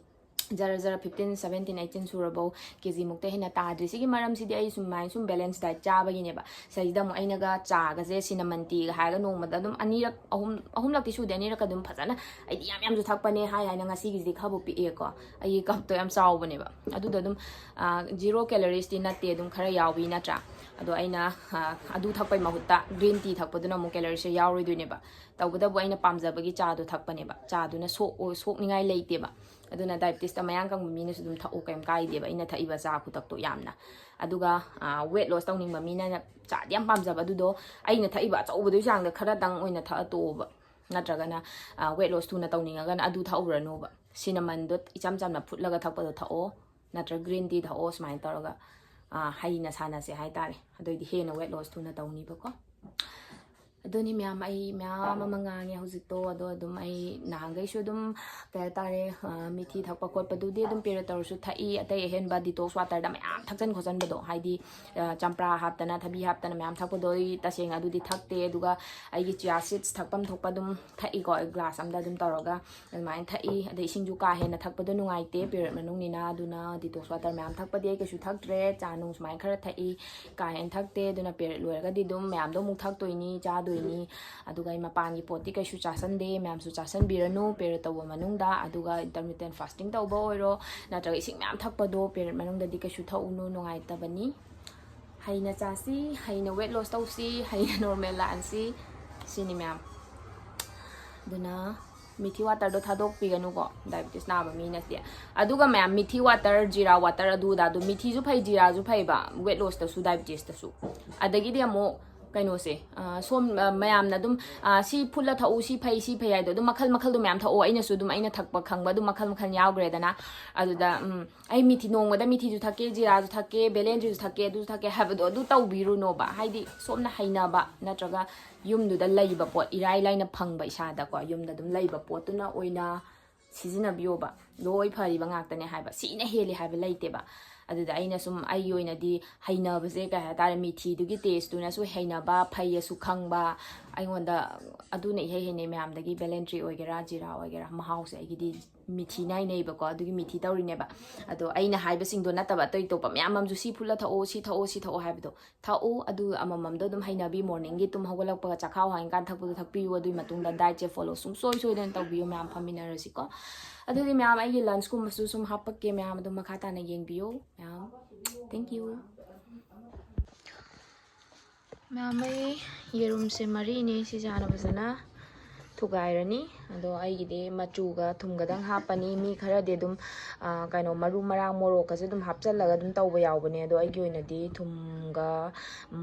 ꯖꯔ ꯖꯔ ꯐꯤꯐꯇꯤꯟ ꯁꯕꯦꯟꯇꯤꯟ ꯑꯩꯠꯇꯤꯟ ꯁꯨꯔꯕꯧ ꯀꯦ ꯖꯤꯃꯨꯛꯇ ꯍꯦꯟꯅ ꯇꯥꯗ꯭ꯔꯤ꯫ ꯁꯤꯒꯤ ꯃꯔꯝꯁꯤꯗꯤ ꯑꯩ ꯁꯨꯃꯥꯏꯅ ꯁꯨꯝ balance diet ꯆꯥꯕꯒꯤꯅꯦꯕ꯫ ꯁꯤꯗꯩꯁꯤꯗ ꯑꯃꯨꯛ ꯑꯩꯅꯒ ꯆꯥꯒꯁꯦ cinnamon teaꯒ ꯍꯥꯏꯔꯒ ꯅꯣꯡꯃꯗ ꯑꯗꯨꯝ ꯑꯅꯤꯔꯛ ꯑꯍꯨꯝ ꯑꯍꯨꯝꯂꯛꯇꯤ ꯁꯨꯗꯦ, ꯑꯅꯤꯔꯛꯀ ꯑꯗꯨꯝ ꯐꯖꯅ, ꯑꯩꯗꯤ ꯌꯥꯝ ꯌꯥꯝꯁꯨ ꯊꯛꯄꯅꯦ ꯍꯥꯏ ꯍꯥꯏꯅ ꯉꯁꯤꯒꯤꯁꯤꯗꯤ ꯈꯔꯕꯨ ꯄꯤꯛꯑꯦꯀꯣ꯫ ꯑꯩꯒꯤ cupꯇꯣ ꯌꯥꯝ ꯆꯥꯎꯕꯅꯦꯕ꯫ ꯑꯗꯨꯗꯣ ꯑꯗꯨꯝ zero caloriesꯇꯤ ꯅꯠꯇꯦ, ꯑꯗꯨꯝ ꯈꯔ ꯌꯥꯎꯕꯤ ꯅꯠꯇ꯭ꯔꯥ? ꯑꯗꯣ ꯑꯩꯅ ꯑꯗꯨ ꯊꯛꯄꯩ ꯃꯍꯨꯠꯇ green tea ꯊꯛꯄꯗꯨꯅ ꯑꯃꯨꯛ caloriesꯁꯦ ꯌꯥꯎꯔꯣꯏꯗꯣꯏꯅꯦꯕ꯫ ꯇꯧꯕꯇꯕꯨ ꯑꯩꯅ ꯄꯥꯝꯖꯕꯒꯤ ꯆꯥꯗꯣ ꯊꯛꯄꯅꯦꯕ꯫ ꯆꯥꯗꯨꯅ ꯁꯣꯛ ꯁꯣꯛꯅꯤꯡꯉꯥꯏ ꯂꯩꯇꯦꯕ꯫ ꯑꯗꯨꯅ diabetesꯇ ꯃꯌꯥꯡ ꯀꯪꯕ ꯃꯤꯅꯁꯨ ꯑꯗꯨꯝ ꯊꯛꯑꯣ, ꯀꯩꯝ ꯀꯥꯏꯗꯦꯕ ꯑꯩꯅ ꯊꯛꯏꯕ ꯆꯥ ꯈꯨꯊꯛꯇꯣ ꯌꯥꯝꯅ꯫ ꯑꯗꯨꯒ weight loss ꯇꯧꯅꯤꯡꯕ ꯃꯤꯅ ꯆꯥꯗꯤ ꯌꯥꯝ ꯄꯥꯝꯖꯕ, ꯑꯗꯨꯗꯣ ꯑꯩꯅ ꯊꯛꯏꯕ ꯑꯆꯧꯕꯗꯨꯒꯤ ꯆꯥꯡꯗ ꯈꯔꯗꯪ ꯑꯣꯏꯅ ꯊꯛꯑ ꯇꯣꯛꯑꯣꯕ꯫ ꯅꯠꯇ꯭ꯔꯒꯅ weight loss ꯊꯨꯅ ꯇꯧꯅꯤꯡꯉꯒꯅ ꯑꯗꯨ ꯊꯛꯎꯔꯅꯣꯕ꯫ Cinnamonꯗꯣ ꯏꯆꯝ ꯆꯝꯅ ꯐꯨꯠꯂꯒ ꯊꯛꯄꯗꯣ ꯊꯛꯑꯣ, ꯅꯠꯇ꯭ꯔꯒ green tea ꯊꯛꯑꯣ꯫ ꯁꯨꯃꯥꯏꯅ ꯇꯧꯔꯒ ꯍꯩꯅ ꯁꯥꯟꯅꯁꯦ ꯍꯥꯏꯇꯥꯔꯦ꯫ ꯑꯗꯨꯑꯣꯏꯗꯤ ꯍꯦꯟꯅ weight loss ꯊꯨꯅ ꯇꯧꯅꯤꯕꯀꯣ꯫ ꯑꯗꯨꯅꯤ ꯃꯌꯥꯝ, ꯑꯩ ꯃꯌꯥꯝ ꯑꯃ ꯉꯥꯡꯉꯦ ꯍꯧꯖꯤꯛꯇꯣ꯫ ꯑꯗꯣ ꯑꯗꯨꯝ ꯑꯩ ꯅꯍꯥꯟꯈꯩꯁꯨ ꯑꯗꯨꯝ ꯀꯩ ꯍꯥꯏꯇꯥꯔꯦ, ꯃꯤꯊꯤ ꯊꯛꯄ ꯈꯣꯠꯄꯗꯨꯗꯤ ꯑꯗꯨꯝ period ꯇꯧꯔꯁꯨ ꯊꯛꯏ꯫ ꯑꯇꯩ ꯑꯍꯦꯟꯕ detox waterꯗ ꯃꯌꯥꯝ ꯊꯛꯆꯟ ꯈꯣꯠꯆꯟꯕꯗꯣ, ꯍꯥꯏꯗꯤ ꯆꯝꯄ꯭ꯔꯥ ꯍꯥꯞꯇꯅ, ꯊꯕꯤ ꯍꯥꯞꯇꯅ ꯃꯌꯥꯝ ꯊꯛꯄꯗꯣ ꯑꯩ ꯇꯁꯦꯡꯅ ꯑꯗꯨꯗꯤ ꯊꯛꯇꯦ꯫ ꯑꯗꯨꯒ ꯑꯩꯒꯤ chia seeds ꯊꯛꯐꯝ ꯊꯣꯛꯄ ꯑꯗꯨꯝ ꯊꯛꯏꯀꯣ, glass ꯑꯃꯗ ꯑꯗꯨꯝ ꯇꯧꯔꯒ ꯑꯗꯨꯃꯥꯏꯅ ꯊꯛꯏ꯫ ꯑꯗꯩ ꯏꯁꯤꯡꯁꯨ ꯀꯥ ꯍꯦꯟꯅ ꯊꯛꯄꯗꯣ ꯅꯨꯡꯉꯥꯏꯇꯦ period ꯃꯅꯨꯡꯅꯤꯅ, ꯑꯗꯨꯅ detox water ꯃꯌꯥꯝ ꯊꯛꯄꯗꯤ ꯑꯩ ꯀꯩꯁꯨ ꯊꯛꯇ꯭ꯔꯦ꯫ ꯆꯥ ꯅꯨꯡ ꯁꯨꯃꯥꯏꯅ ꯈꯔ ꯊꯛꯏ, ꯀꯥ ꯍꯦꯟꯅ ꯊꯛꯇꯦ꯫ ꯑꯗꯨꯅ period ꯂꯣꯏꯔꯒꯗꯤ ꯑꯗꯨꯝ ꯃꯌꯥꯝꯗꯣ ꯑꯃꯨꯛ ꯊꯛꯇꯣꯏꯅꯤ, ꯆꯥꯗꯣꯏꯅꯤ꯫ ꯑꯗꯨꯒ ꯑꯩ ꯃꯄꯥꯟꯒꯤ ꯄꯣꯠꯇꯤ ꯀꯩꯁꯨ ꯆꯥꯁꯟꯗꯦ꯫ ꯃꯌꯥꯝꯁꯨ ꯆꯥꯁꯟꯕꯤꯔꯅꯨ period ꯇꯧꯕ ꯃꯅꯨꯡꯗ꯫ ꯑꯗꯨꯒ intermittent fasting ꯇꯧꯕ ꯑꯣꯏꯔꯣ, ꯅꯠꯇ꯭ꯔꯒ ꯏꯁꯤꯡ ꯃꯌꯥꯝ ꯊꯛꯄꯗꯣ period ꯃꯅꯨꯡꯗꯗꯤ ꯀꯩꯁꯨ ꯊꯛꯎꯅꯨ, ꯅꯨꯡꯉꯥꯏꯇꯕꯅꯤ꯫ ꯍꯩꯅ ꯆꯥꯁꯤ, ꯍꯩꯅ weight loss ꯇꯧꯁꯤ, ꯍꯩꯅ normal ꯂꯥꯛꯍꯟꯁꯤ, ꯁꯤꯅꯤ ꯃꯌꯥꯝ꯫ ꯑꯗꯨꯅ ꯃꯤꯊꯤ waterꯗꯣ ꯊꯥꯗꯣꯛꯄꯤꯒꯅꯨꯀꯣ, diabetes ꯅꯥꯕ ꯃꯤꯅꯗꯤ꯫ ꯑꯗꯨꯒ ꯃꯌꯥꯝ, ꯃꯤꯊꯤ water, ꯖꯤꯔꯥ water, ꯑꯗꯨ ꯑꯗꯥ, ꯑꯗꯨ ꯃꯤꯊꯤꯁꯨ ꯐꯩ, ꯖꯤꯔꯥꯁꯨ ꯐꯩꯕ weight lossꯇꯁꯨ diabetesꯇꯁꯨ꯫ ꯑꯗꯒꯤꯗꯤ ꯑꯃꯨꯛ ꯀꯩꯅꯣꯁꯦ, ꯑ, ꯁꯣꯝ, ꯑ, ꯃꯌꯥꯝꯅ ꯑꯗꯨꯝ, ꯑ, ꯁꯤ ꯐꯨꯠꯂ ꯊꯛꯎ, ꯁꯤ ꯐꯩ, ꯁꯤ ꯐꯩ ꯍꯥꯏꯗꯣ ꯑꯗꯨꯝ ꯃꯈꯜ ꯃꯈꯜꯗꯣ ꯃꯌꯥꯝ ꯊꯛꯑꯣ꯫ ꯑꯩꯅꯁꯨ ꯑꯗꯨꯝ ꯑꯩꯅ ꯊꯛꯄ ꯈꯪꯕ ꯑꯗꯨꯝ ꯃꯈꯜ ꯃꯈꯜ ꯌꯥꯎꯈ꯭ꯔꯦꯗꯅ꯫ ꯑꯗꯨꯗ ꯎꯝ, ꯑꯩ ꯃꯤꯊꯤ, ꯅꯣꯡꯃꯗ ꯃꯤꯊꯤꯁꯨ ꯊꯛꯀꯦ, ꯖꯤꯔꯥꯁꯨ ꯊꯛꯀꯦ, ꯕꯦꯂꯦꯟꯗ꯭ꯔꯤꯁꯨ ꯊꯛꯀꯦ, ꯑꯗꯨꯁꯨ ꯊꯛꯀꯦ ꯍꯥꯏꯕꯗꯣ ꯑꯗꯨ ꯇꯧꯕꯤꯔꯨꯅꯣꯕ꯫ ꯍꯥꯏꯗꯤ ꯁꯣꯝꯅ ꯍꯩꯅꯕ ꯅꯠꯇ꯭ꯔꯒ ꯌꯨꯝꯗꯨꯗ ꯂꯩꯕ ꯄꯣꯠ, ꯏꯔꯥꯏ ꯂꯥꯏꯅ ꯐꯪꯕ ꯏꯁꯥꯗꯀꯣ, ꯌꯨꯝꯗ ꯑꯗꯨꯝ ꯂꯩꯕ ꯄꯣꯠꯇꯨꯅ ꯑꯣꯏꯅ ꯁꯤꯖꯤꯟꯅꯕꯤꯌꯣꯕ꯫ ꯂꯣꯏ ꯐꯔꯤꯕ ꯉꯥꯛꯇꯅꯦ ꯍꯥꯏꯕ, ꯁꯤꯅ ꯍꯦꯜꯂꯤ ꯍꯥꯏꯕ ꯂꯩꯇꯦꯕ꯫ ꯑꯗꯨꯗ ꯑꯩꯅ ꯁꯨꯝ ꯑꯩꯒꯤ ꯑꯣꯏꯅꯗꯤ ꯍꯩꯅꯕꯁꯦ ꯀꯩ ꯍꯥꯏꯇꯥꯔꯦ, ꯃꯤꯊꯤꯗꯨꯒꯤ tasteꯇꯨꯅꯁꯨ ꯍꯩꯅꯕ, ꯐꯩꯌꯦꯁꯨ ꯈꯪꯕ, ꯑꯩꯉꯣꯟꯗ ꯑꯗꯨꯅ ꯏꯍꯩ ꯍꯩꯅꯩ ꯃꯌꯥꯝꯗꯒꯤ꯫ ꯕꯦꯂꯦꯟꯗ꯭ꯔꯤ ꯑꯣꯏꯒꯦꯔꯥ, ꯖꯤꯔꯥ ꯑꯣꯏꯒꯦꯔꯥ, ꯃꯍꯥꯎꯁꯦ ꯑꯩꯒꯤꯗꯤ ꯃꯤꯊꯤꯅ ꯍꯩꯅꯩꯕꯀꯣ, ꯑꯗꯨꯒꯤ ꯃꯤꯊꯤ ꯇꯧꯔꯤꯅꯦꯕ꯫ ꯑꯗꯣ ꯑꯩꯅ ꯍꯥꯏꯕꯁꯤꯡꯗꯣ ꯅꯠꯇꯕ ꯑꯇꯩ ꯑꯇꯣꯞꯄ ꯃꯌꯥꯝ ꯑꯃꯁꯨ, "ꯁꯤ ꯐꯨꯠꯂ ꯊꯛꯑꯣ, ꯁꯤ ꯊꯛꯑꯣ, ꯁꯤ ꯊꯛꯑꯣ" ꯍꯥꯏꯕꯗꯣ ꯊꯛꯎ꯫ ꯑꯗꯨ ꯑꯃꯃꯝꯗꯣ ꯑꯗꯨꯝ ꯍꯩꯅꯕꯤ, ꯃꯣꯔꯅꯤꯡꯒꯤ ꯇꯨꯝ ꯍꯧꯒꯠꯂꯛꯄꯒ ꯆꯥꯛꯈꯥꯎ ꯍꯥꯡꯉꯤꯀꯥꯟ ꯊꯛꯄꯗꯣ ꯊꯛꯄꯤꯌꯨ꯫ ꯑꯗꯨꯒꯤ ꯃꯇꯨꯡꯗ ꯗꯥꯏꯠꯁꯦ ꯐꯣꯂꯣ ꯁꯨꯡꯁꯣꯏ ꯁꯣꯏꯗꯅ ꯇꯧꯕꯤꯌꯨ ꯃꯌꯥꯝ꯫ ꯐꯝꯃꯤꯟꯅꯔꯁꯤꯀꯣ꯫ ꯑꯗꯨꯗꯤ ꯃꯌꯥꯝ, ꯑꯩꯒꯤ ꯂꯟꯁꯀꯨꯝꯕꯁꯨ ꯁꯨꯝ ꯍꯥꯞꯄꯛꯀꯦ ꯃꯌꯥꯝ, ꯑꯗꯨꯝ ꯃꯈꯥ ꯇꯥꯅ ꯌꯦꯡꯕꯤꯌꯨ ꯃꯌꯥꯝ꯫ Thank you꯫ ꯃꯌꯥꯝ, ꯑꯩ ꯌꯦꯔꯨꯝꯁꯦ ꯃꯔꯤꯅꯦ, ꯁꯤꯁꯦ ꯍꯥꯟꯅ ꯐꯖꯅ ꯊꯨꯒꯥꯏꯔꯅꯤ꯫ ꯑꯗꯣ ꯑꯩꯒꯤꯗꯤ ꯃꯆꯨꯒ ꯊꯨꯝꯒꯗꯪ ꯍꯥꯞꯄꯅꯤ꯫ ꯃꯤ ꯈꯔꯗꯤ ꯑꯗꯨꯝ, ꯑ, ꯀꯩꯅꯣ, ꯃꯔꯨ ꯃꯔꯥꯡ, ꯃꯣꯔꯣꯛꯀꯁꯦ ꯑꯗꯨꯝ ꯍꯥꯞꯆꯜꯂꯒ ꯑꯗꯨꯝ ꯇꯧꯕ ꯌꯥꯎꯕꯅꯦ꯫ ꯑꯗꯣ ꯑꯩꯒꯤ ꯑꯣꯏꯅꯗꯤ ꯊꯨꯝꯒ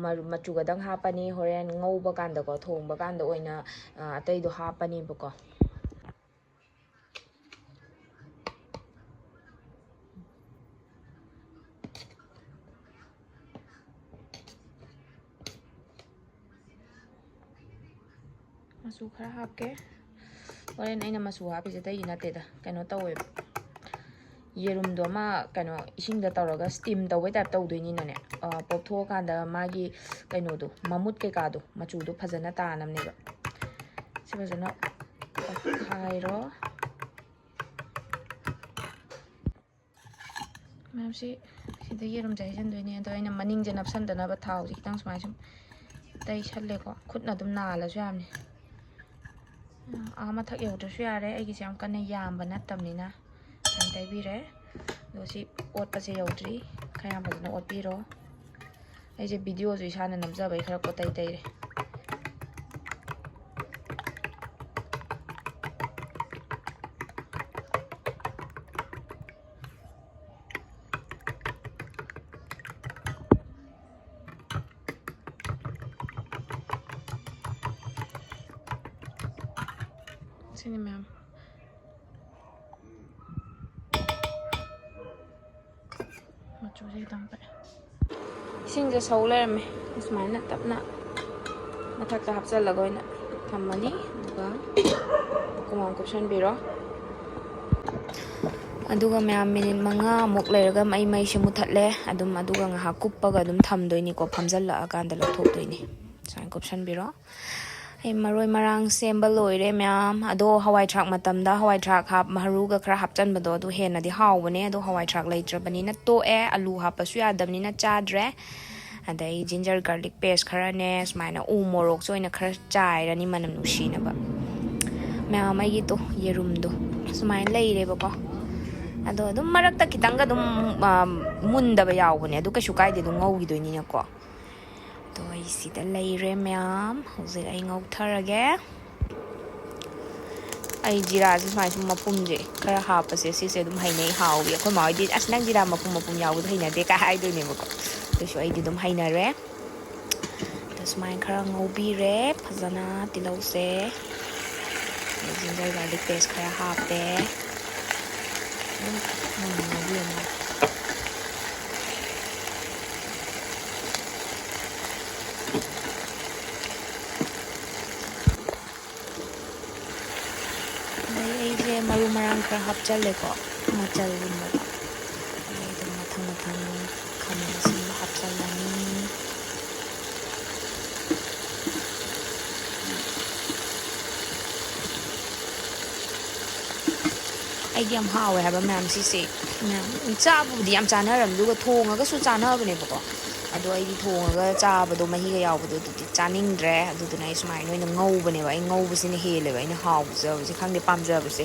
ꯃꯔꯨ-, ꯃꯆꯨꯒꯗꯪ ꯍꯥꯞꯄꯅꯤ꯫ ꯍꯣꯔꯦꯟ ꯉꯧꯕ ꯀꯥꯟꯗꯀꯣ, ꯊꯣꯡꯕ ꯀꯥꯟꯗ ꯑꯣꯏꯅ, ꯑ, ꯑꯇꯩꯗꯣ ꯍꯥꯞꯄꯅꯦꯕꯀꯣ꯫ ꯃꯆꯨ ꯈꯔ ꯍꯥꯞꯀꯦ꯫ ꯍꯣꯔꯦꯟ ꯑꯩꯅ ꯃꯆꯨ ꯍꯥꯞꯄꯤꯁꯦ ꯑꯇꯩꯒꯤ ꯅꯠꯇꯦꯗ, ꯀꯩꯅꯣ ꯇꯧꯋꯦꯕ, ꯌꯦꯔꯨꯝꯗꯣ ꯑꯃ, ꯀꯩꯅꯣ, ꯏꯁꯤꯡꯗ ꯇꯧꯔꯒ ꯁ꯭ꯇꯤꯝ ꯇꯧꯕꯩ ꯇꯥꯏꯞ ꯇꯧꯗꯣꯏꯅꯤꯅꯅꯦ, ꯑ, ꯄꯣꯞꯊꯣꯛꯑꯀꯥꯟꯗ ꯃꯥꯒꯤ ꯀꯩꯅꯣꯗꯣ, ꯃꯃꯨꯠ ꯀꯩꯀꯥꯗꯣ, ꯃꯆꯨꯗꯣ ꯐꯖꯅ ꯇꯥꯅꯕꯅꯦꯕ꯫ ꯁꯤ ꯐꯖꯅ ꯇꯛꯈꯥꯏꯔꯣ꯫ ꯃꯌꯥꯝꯁꯤ ꯁꯤꯗ ꯌꯦꯔꯨꯝꯁꯦ ꯍꯩꯖꯤꯟꯗꯣꯏꯅꯦ꯫ ꯑꯗꯣ ꯑꯩꯅ ꯃꯅꯤꯡꯁꯦ ꯅꯞꯁꯟꯗꯅꯕ ꯊꯥꯎꯁꯦ ꯈꯤꯇꯪ ꯁꯨꯃꯥꯏꯅ ꯁꯨꯝ ꯇꯩꯁꯜꯂꯦꯀꯣ꯫ ꯈꯨꯠꯅ ꯑꯗꯨꯝ ꯅꯥꯜꯂꯁꯨ ꯌꯥꯕꯅꯤ꯫ ꯑꯥ ꯃꯊꯛ ꯌꯧꯗ꯭ꯔꯁꯨ ꯌꯥꯔꯦ, ꯑꯩꯒꯤꯁꯦ ꯌꯥꯝ ꯀꯟꯅ ꯌꯥꯝꯕ ꯅꯠꯇꯕꯅꯤꯅ꯫ ꯁꯨꯃꯥꯏꯅ ꯇꯩꯕꯤꯔꯦ꯫ ꯑꯗꯣ ꯁꯤ ꯑꯣꯠꯄꯁꯦ ꯌꯧꯗ꯭ꯔꯤ, ꯈꯔ ꯌꯥꯝ ꯐꯖꯅ ꯑꯣꯠꯄꯤꯔꯣ꯫ ꯑꯩꯁꯦ ꯚꯤꯗꯤꯑꯣꯁꯨ ꯏꯁꯥꯅ ꯅꯝꯖꯕꯩ ꯈꯔ ꯀꯣꯠꯇꯩ ꯇꯩꯔꯦ꯫ ꯁꯤꯅꯤ ꯃꯌꯥꯝ꯫ ꯃꯆꯨꯁꯦ ꯈꯤꯇꯪ ꯄꯛꯑꯦ꯫ ꯏꯁꯤꯡꯁꯦ ꯁꯧ ꯂꯩꯔꯝꯃꯦ꯫ ꯁꯨꯃꯥꯏꯅ ꯇꯞꯅ ꯃꯊꯛꯇ ꯍꯥꯞꯆꯜꯂꯒ ꯑꯣꯏꯅ ꯊꯝꯃꯅꯤ꯫ ꯑꯗꯨꯒ ꯃꯈꯨꯝ ꯑꯃ ꯀꯨꯞꯁꯟꯕꯤꯔꯣ꯫ ꯑꯗꯨꯒ ꯃꯌꯥꯝ ꯃꯤꯅꯤꯠ ꯃꯉꯥꯃꯨꯛ ꯂꯩꯔꯒ ꯑꯩ ꯃꯩꯁꯦ ꯃꯨꯊꯠꯂꯦ꯫ ꯑꯗꯨꯝ ꯑꯗꯨꯒ ꯉꯥꯏꯍꯥꯛ ꯀꯨꯞꯄꯒ ꯑꯗꯨꯝ ꯊꯝꯗꯣꯏꯅꯤꯀꯣ, ꯐꯝꯖꯜꯂꯛꯑꯀꯥꯟꯗ ꯂꯧꯊꯣꯛꯇꯣꯏꯅꯤ꯫ ꯁꯨꯃꯥꯏꯅ ꯀꯨꯞꯁꯟꯕꯤꯔꯣ꯫ ꯑꯩ ꯃꯔꯣꯏ ꯃꯔꯥꯡ ꯁꯦꯝꯕ ꯂꯣꯏꯔꯦ ꯃꯌꯥꯝ꯫ ꯑꯗꯣ ꯍꯋꯥꯏ ꯊ꯭ꯔꯥꯛ ꯃꯇꯝꯗ ꯍꯋꯥꯏ ꯊ꯭ꯔꯥꯛ ꯍꯥꯞ-, ꯃꯔꯨꯒ ꯈꯔ ꯍꯥꯞꯆꯟꯕꯗꯣ ꯑꯗꯨ ꯍꯦꯟꯅꯗꯤ ꯍꯥꯎꯕꯅꯦ꯫ ꯑꯗꯣ ꯍꯋꯥꯏ ꯊ꯭ꯔꯥꯛ ꯂꯩꯇ꯭ꯔꯕꯅꯤꯅ ꯇꯣꯛꯑꯦ, ꯑꯂꯨ ꯍꯥꯞꯄꯁꯨ ꯌꯥꯗꯕꯅꯤꯅ ꯆꯥꯗ꯭ꯔꯦ꯫ ꯑꯗꯩ ginger garlic paste ꯈꯔꯅꯦ, ꯁꯨꯃꯥꯏꯅ ꯎ ꯃꯣꯔꯣꯛꯁꯨ ꯑꯣꯏꯅ ꯈꯔ ꯆꯥꯏꯔꯅꯤ ꯃꯅꯝ ꯅꯨꯡꯁꯤꯅꯕ꯫ ꯃꯌꯥꯝ ꯑꯩꯒꯤꯗꯣ ꯌꯦꯔꯨꯝꯗꯣ ꯁꯨꯃꯥꯏꯅ ꯂꯩꯔꯦꯕꯀꯣ꯫ ꯑꯗꯣ ꯑꯗꯨꯝ ꯃꯔꯛꯇ ꯈꯤꯇꯪꯒ ꯑꯗꯨꯝ, ꯑ, ꯃꯨꯟꯗꯕ ꯌꯥꯎꯕꯅꯦ, ꯑꯗꯨ ꯀꯩꯁꯨ ꯀꯥꯏꯗꯦ, ꯑꯗꯨꯝ ꯉꯧꯈꯤꯗꯣꯏꯅꯤꯅꯀꯣ꯫ ꯑꯗꯣ ꯑꯩ ꯁꯤꯗ ꯂꯩꯔꯦ ꯃꯌꯥꯝ꯫ ꯍꯧꯖꯤꯛ ꯑꯩ ꯉꯧꯊꯔꯒꯦ꯫ ꯑꯩ ꯖꯤꯔꯥꯁꯦ ꯁꯨꯃꯥꯏꯅ ꯁꯨꯝ ꯃꯄꯨꯝꯁꯦ ꯈꯔ ꯍꯥꯞꯄꯁꯦ, ꯁꯤꯁꯦ ꯑꯗꯨꯝ ꯍꯩꯅꯩ, ꯍꯥꯎꯋꯤ꯫ ꯑꯩꯈꯣꯏ ꯃꯥ ꯍꯣꯏꯗꯤ, "ꯑꯁ, ꯅꯪ ꯖꯤꯔꯥ ꯃꯄꯨꯝ ꯃꯄꯨꯝ ꯌꯥꯎꯕꯗꯣ ꯍꯩꯅꯗꯦ" ꯀꯥꯏ ꯍꯥꯏꯗꯣꯏꯅꯦꯕꯀꯣ꯫ ꯑꯗꯨꯁꯨ ꯑꯩꯗꯤ ꯑꯗꯨꯝ ꯍꯩꯅꯔꯦ꯫ ꯑꯗꯣ ꯁꯨꯃꯥꯏꯅ ꯈꯔ ꯉꯧꯕꯤꯔꯦ ꯐꯖꯅ ꯇꯤꯜꯍꯧꯁꯦ꯫ ꯑꯗꯩ ginger garlic paste ꯈꯔ ꯍꯥꯞꯄꯦ꯫ ꯑꯗꯨꯝ ꯃꯨꯟꯅ ꯉꯧꯕꯤꯔꯅꯤ꯫ ꯑꯗꯩ ꯑꯩꯁꯦ ꯃꯔꯨ ꯃꯔꯥꯡ ꯈꯔ ꯍꯥꯞꯆꯜꯂꯦꯀꯣ, ꯃꯆꯜꯒꯨꯝꯕꯗꯣ꯫ ꯑꯗꯩ ꯑꯗꯨꯝ ꯃꯊꯪ ꯃꯊꯪ ꯈꯥꯃꯦꯟ ꯑꯁꯤꯟꯕ ꯍꯥꯞꯆꯜꯂꯅꯤ꯫ ꯑꯩꯗꯤ ꯌꯥꯝ ꯍꯥꯎꯋꯦ ꯍꯥꯏꯕ ꯃꯌꯥꯝ ꯁꯤꯁꯦ꯫ ꯃꯌꯥꯝ ꯆꯥꯕꯕꯨꯗꯤ ꯌꯥꯝ ꯆꯥꯅꯔꯝꯅꯤ, ꯑꯗꯨꯒ ꯊꯣꯡꯉꯒꯁꯨ ꯆꯥꯅꯕꯅꯦꯕꯀꯣ꯫ ꯑꯗꯣ ꯑꯩꯗꯤ ꯊꯣꯡꯉꯒ ꯆꯥꯕꯗꯣ, ꯃꯍꯤꯒ ꯌꯥꯎꯕꯗꯣ, ꯑꯗꯨꯗꯤ ꯆꯥꯅꯤꯡꯗ꯭ꯔꯦ꯫ ꯑꯗꯨꯗꯨꯅ ꯑꯩ ꯁꯨꯃꯥꯏꯅ ꯑꯣꯏꯅ ꯉꯧꯕꯅꯦꯕ꯫ ꯑꯩ ꯉꯧꯕꯁꯤꯅ ꯍꯦꯜꯂꯦꯕ ꯑꯩꯅ ꯍꯥꯎꯖꯕꯁꯦ, ꯈꯪꯗꯦ, ꯄꯥꯝꯖꯕꯁꯦ꯫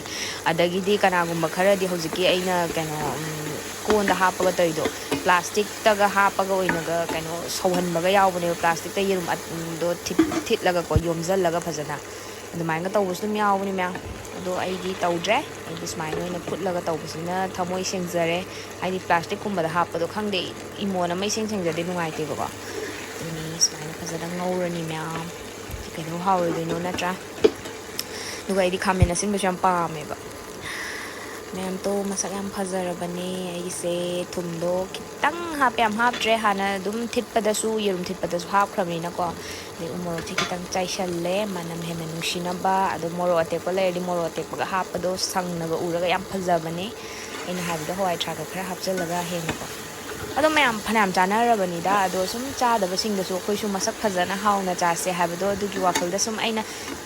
ꯑꯗꯒꯤꯗꯤ ꯀꯅꯥꯒꯨꯝꯕ ꯈꯔꯗꯤ ꯍꯧꯖꯤꯛꯀꯤ ꯑꯩꯅ ꯀꯩꯅꯣ, ꯎꯝ, ꯀꯣꯟꯗ ꯍꯥꯞꯄꯒ ꯇꯧꯔꯤꯗꯣ, ꯄ꯭ꯂꯥꯁꯇꯤꯛꯇꯒ ꯍꯥꯞꯄꯒ ꯑꯣꯏꯅꯒ ꯀꯩꯅꯣ ꯁꯧꯍꯟꯕꯒ ꯌꯥꯎꯕꯅꯦꯕ, ꯄ꯭ꯂꯥꯁꯇꯤꯛꯇ ꯌꯦꯔꯨꯝ ꯑꯠ-, ꯗꯣ ꯊꯤꯠ-, ꯊꯤꯠꯂꯒꯀꯣ, ꯌꯣꯝꯖꯜꯂꯒ ꯐꯖꯅ꯫ ꯑꯗꯨꯃꯥꯏꯅ ꯇꯧꯕꯁꯨ ꯑꯗꯨꯝ ꯌꯥꯎꯕꯅꯤ ꯃꯌꯥꯝ꯫ ꯑꯗꯣ ꯑꯩꯗꯤ ꯇꯧꯗ꯭ꯔꯦ꯫ ꯑꯩꯗꯤ ꯁꯨꯃꯥꯏꯅ ꯑꯣꯏꯅ ꯐꯨꯠꯂꯒ ꯇꯧꯕꯁꯤꯅ ꯊꯃꯣꯏ ꯁꯦꯡꯖꯔꯦ꯫ ꯍꯥꯏꯗꯤ ꯄ꯭ꯂꯥꯁꯇꯤꯛꯀꯨꯝꯕꯗ ꯍꯥꯞꯄꯗꯣ, ꯈꯪꯗꯦ, ꯏꯃꯣꯟ ꯑꯃ ꯏꯁꯦꯡ ꯁꯦꯡꯖꯗꯦ, ꯅꯨꯡꯉꯥꯏꯇꯦꯕꯀꯣ꯫ ꯑꯗꯨꯅꯤ ꯁꯨꯃꯥꯏꯅ ꯐꯖꯅ ꯉꯧꯔꯅꯤ ꯃꯌꯥꯝ꯫ ꯀꯩꯗꯧ ꯍꯥꯎꯔꯣꯏꯗꯣꯏꯅꯣ, ꯅꯠꯇ꯭ꯔꯥ? ꯑꯗꯨꯒ ꯑꯩꯗꯤ ꯈꯥꯃꯦꯟ ꯑꯁꯤꯟꯕꯁꯨ ꯌꯥꯝ ꯄꯥꯝꯃꯦꯕ꯫ ꯃꯌꯥꯝ ꯇꯣ, ꯃꯁꯛ ꯌꯥꯝ ꯐꯖꯔꯕꯅꯦ ꯑꯩꯒꯤꯁꯦ꯫ ꯊꯨꯝꯗꯣ ꯈꯤꯇꯪ ꯍꯥꯞꯄꯦ, ꯌꯥꯝ ꯍꯥꯞꯇ꯭ꯔꯦ꯫ ꯍꯥꯟꯅ ꯑꯗꯨꯝ ꯊꯤꯠꯄꯗꯁꯨ, ꯌꯦꯔꯨꯝ ꯊꯤꯠꯄꯗꯁꯨ ꯍꯥꯞꯈ꯭ꯔꯕꯅꯤꯅꯀꯣ꯫ ꯑꯗꯩ ꯎ ꯃꯣꯔꯣꯛꯁꯦ ꯈꯤꯇꯪ ꯆꯥꯏꯁꯜꯂꯦ, ꯃꯅꯝ ꯍꯦꯟꯅ ꯅꯨꯡꯁꯤꯅꯕ꯫ ꯑꯗꯣ ꯃꯣꯔꯣꯛ ꯑꯇꯦꯛꯄ ꯂꯩꯔꯗꯤ ꯃꯣꯔꯣꯛ ꯑꯇꯦꯛꯄꯒ ꯍꯥꯞꯄꯗꯣ ꯁꯪꯅꯒ ꯎꯔꯒ ꯌꯥꯝ ꯐꯖꯕꯅꯦ꯫ ꯑꯩꯅ ꯍꯥꯏꯕꯗꯣ ꯍꯋꯥꯏ ꯊ꯭ꯔꯥꯛꯀ ꯈꯔ ꯍꯥꯞꯆꯜꯂꯒ ꯍꯦꯟꯅꯀꯣ꯫ ꯑꯗꯣ ꯃꯌꯥꯝ ꯐꯅꯌꯥꯝ ꯆꯥꯅꯔꯕꯅꯤꯗ, ꯑꯗꯣ ꯁꯨꯝ ꯆꯥꯗꯕꯁꯤꯡꯗꯁꯨ ꯑꯩꯈꯣꯏꯁꯨ ꯃꯁꯛ ꯐꯖꯅ ꯍꯥꯎꯅ ꯆꯥꯁꯦ ꯍꯥꯏꯕꯗꯣ, ꯑꯗꯨꯒꯤ ꯋꯥꯈꯜꯗ ꯁꯨꯝ ꯑꯩꯅ,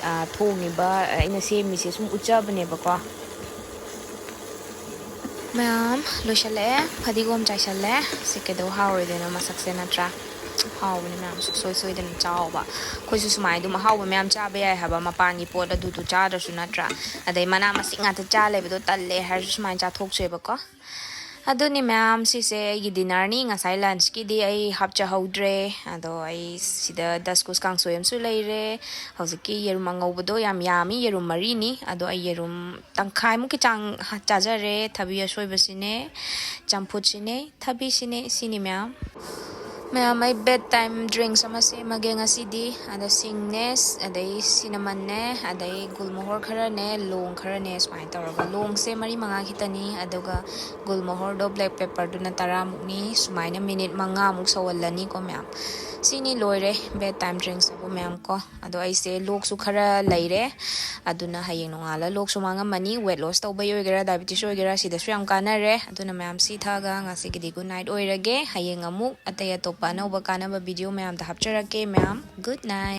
ꯑ, ꯊꯣꯡꯉꯤꯕ, ꯑꯩꯅ ꯁꯦꯝꯃꯤꯁꯦ ꯁꯨꯝ ꯎꯠꯆꯕꯅꯦꯕꯀꯣ꯫ ꯃꯌꯥꯝ ꯂꯣꯏꯁꯜꯂꯛꯑꯦ, ꯐꯗꯤꯒꯣꯝ ꯆꯥꯏꯁꯜꯂꯦ꯫ ꯁꯤ ꯀꯩꯗꯧ ꯍꯥꯎꯔꯣꯏꯗꯣꯏꯅꯣ ꯃꯁꯛꯁꯦ, ꯅꯠꯇ꯭ꯔꯥ? ꯍꯥꯎꯕꯅꯤ ꯃꯌꯥꯝ, ꯁꯨꯡꯁꯣꯏ ꯁꯣꯏꯗꯅ ꯆꯥꯎꯕ꯫ ꯑꯩꯈꯣꯏꯁꯨ ꯁꯨꯃꯥꯏꯅ ꯑꯗꯨꯝ ꯑꯍꯥꯎꯕ ꯃꯌꯥꯝ ꯆꯥꯕ ꯌꯥꯏ ꯍꯥꯏꯕ, ꯃꯄꯥꯟꯒꯤ ꯄꯣꯠ ꯑꯗꯨꯗꯨ ꯆꯥꯗ꯭ꯔꯁꯨ, ꯅꯠꯇ꯭ꯔꯥ? ꯑꯗꯩ ꯃꯅꯥ ꯃꯁꯤꯡ ꯉꯥꯛꯇ ꯆꯥ ꯂꯩꯕꯗꯣ ꯇꯜꯂꯦ ꯍꯥꯏꯔꯁꯨ ꯁꯨꯃꯥꯏꯅ ꯆꯥꯊꯣꯛꯁꯦꯕꯀꯣ꯫ ꯑꯗꯨꯅꯤ ꯃꯌꯥꯝ, ꯁꯤꯁꯦ ꯑꯩꯒꯤ dinnerꯅꯤ꯫ ꯉꯁꯥꯏ lunchꯀꯤꯗꯤ ꯑꯩ ꯍꯥꯞꯆꯍꯧꯗ꯭ꯔꯦ꯫ ꯑꯗꯣ ꯑꯩ ꯁꯤꯗ ꯗꯁꯀꯨꯁ ꯀꯥꯡꯁꯣꯏ ꯑꯃꯁꯨ ꯂꯩꯔꯦ꯫ ꯍꯧꯖꯤꯛꯀꯤ ꯌꯦꯔꯨꯝ ꯑꯉꯧꯕꯗꯣ ꯌꯥꯝ ꯌꯥꯝꯃꯤ, ꯌꯦꯔꯨꯝ ꯃꯔꯤꯅꯤ꯫ ꯑꯗꯣ ꯑꯩ ꯌꯦꯔꯨꯝ ꯇꯪꯈꯥꯏꯃꯨꯛꯀꯤ ꯆꯥꯡ ꯆꯥꯖꯔꯦ꯫ ꯊꯕꯤ ꯑꯁꯣꯏꯕꯁꯤꯅꯦ, ꯆꯝꯐꯨꯠꯁꯤꯅꯦ, ꯊꯕꯤꯁꯤꯅꯦ, ꯁꯤꯅꯤ ꯃꯌꯥꯝ꯫ ꯃꯌꯥꯝ, ꯑꯩ bed time drinks ꯑꯃ ꯁꯦꯝꯃꯒꯦ ꯉꯁꯤꯗꯤ꯫ ꯑꯗ ꯁꯤꯡꯅꯦ, ꯑꯗꯩ cinnamonꯅꯦ, ꯑꯗꯩ ꯒꯨꯜ ꯃꯣꯍꯣꯔ ꯈꯔꯅꯦ, ꯂꯣꯡ ꯈꯔꯅꯦ, ꯁꯨꯃꯥꯏꯅ ꯇꯧꯔꯒ, ꯂꯣꯡꯁꯦ ꯃꯔꯤ ꯃꯉꯥ ꯈꯤꯇꯅꯤ, ꯑꯗꯨꯒ ꯒꯨꯜ ꯃꯣꯍꯣꯔꯗꯣ, black pepperꯗꯨꯅ ꯇꯔꯥꯃꯨꯛꯅꯤ꯫ ꯁꯨꯃꯥꯏꯅ minute ꯃꯉꯥꯃꯨꯛ ꯁꯧꯍꯜꯂꯅꯤꯀꯣ ꯃꯌꯥꯝ꯫ ꯁꯤꯅꯤ, ꯂꯣꯏꯔꯦ bed time drinks ꯑꯕꯨ ꯃꯌꯥꯝ ꯀꯣ꯫ ꯑꯗꯣ ꯑꯩꯁꯦ ꯂꯣꯛꯁꯨ ꯈꯔ ꯂꯩꯔꯦ, ꯑꯗꯨꯅ ꯍꯌꯦꯡ ꯅꯣꯡꯉꯥꯜꯂ ꯂꯣꯛꯁꯨ ꯃꯥꯡꯉꯝꯃꯅꯤ꯫ Weight loss ꯇꯧꯕꯩ ꯑꯣꯏꯒꯦꯔꯥ, diabetes ꯑꯣꯏꯒꯦꯔꯥ, ꯁꯤꯗꯁꯨ ꯌꯥꯝ ꯀꯥꯟꯅꯔꯦ꯫ ꯑꯗꯨꯅ ꯃꯌꯥꯝ, ꯁꯤ ꯊꯛꯑꯒ ꯉꯁꯤꯒꯤꯗꯤ good night ꯑꯣꯏꯔꯒꯦ꯫ ꯍꯌꯦꯡ ꯑꯃꯨꯛ ꯑꯇꯩ ꯑꯇꯣꯞꯄ ꯑꯅꯧꯕ ꯀꯥꯟꯅꯕ video ꯃꯌꯥꯝꯗ ꯍꯥꯞꯆꯔꯛꯀꯦ ꯃꯌꯥꯝ꯫ Good night꯫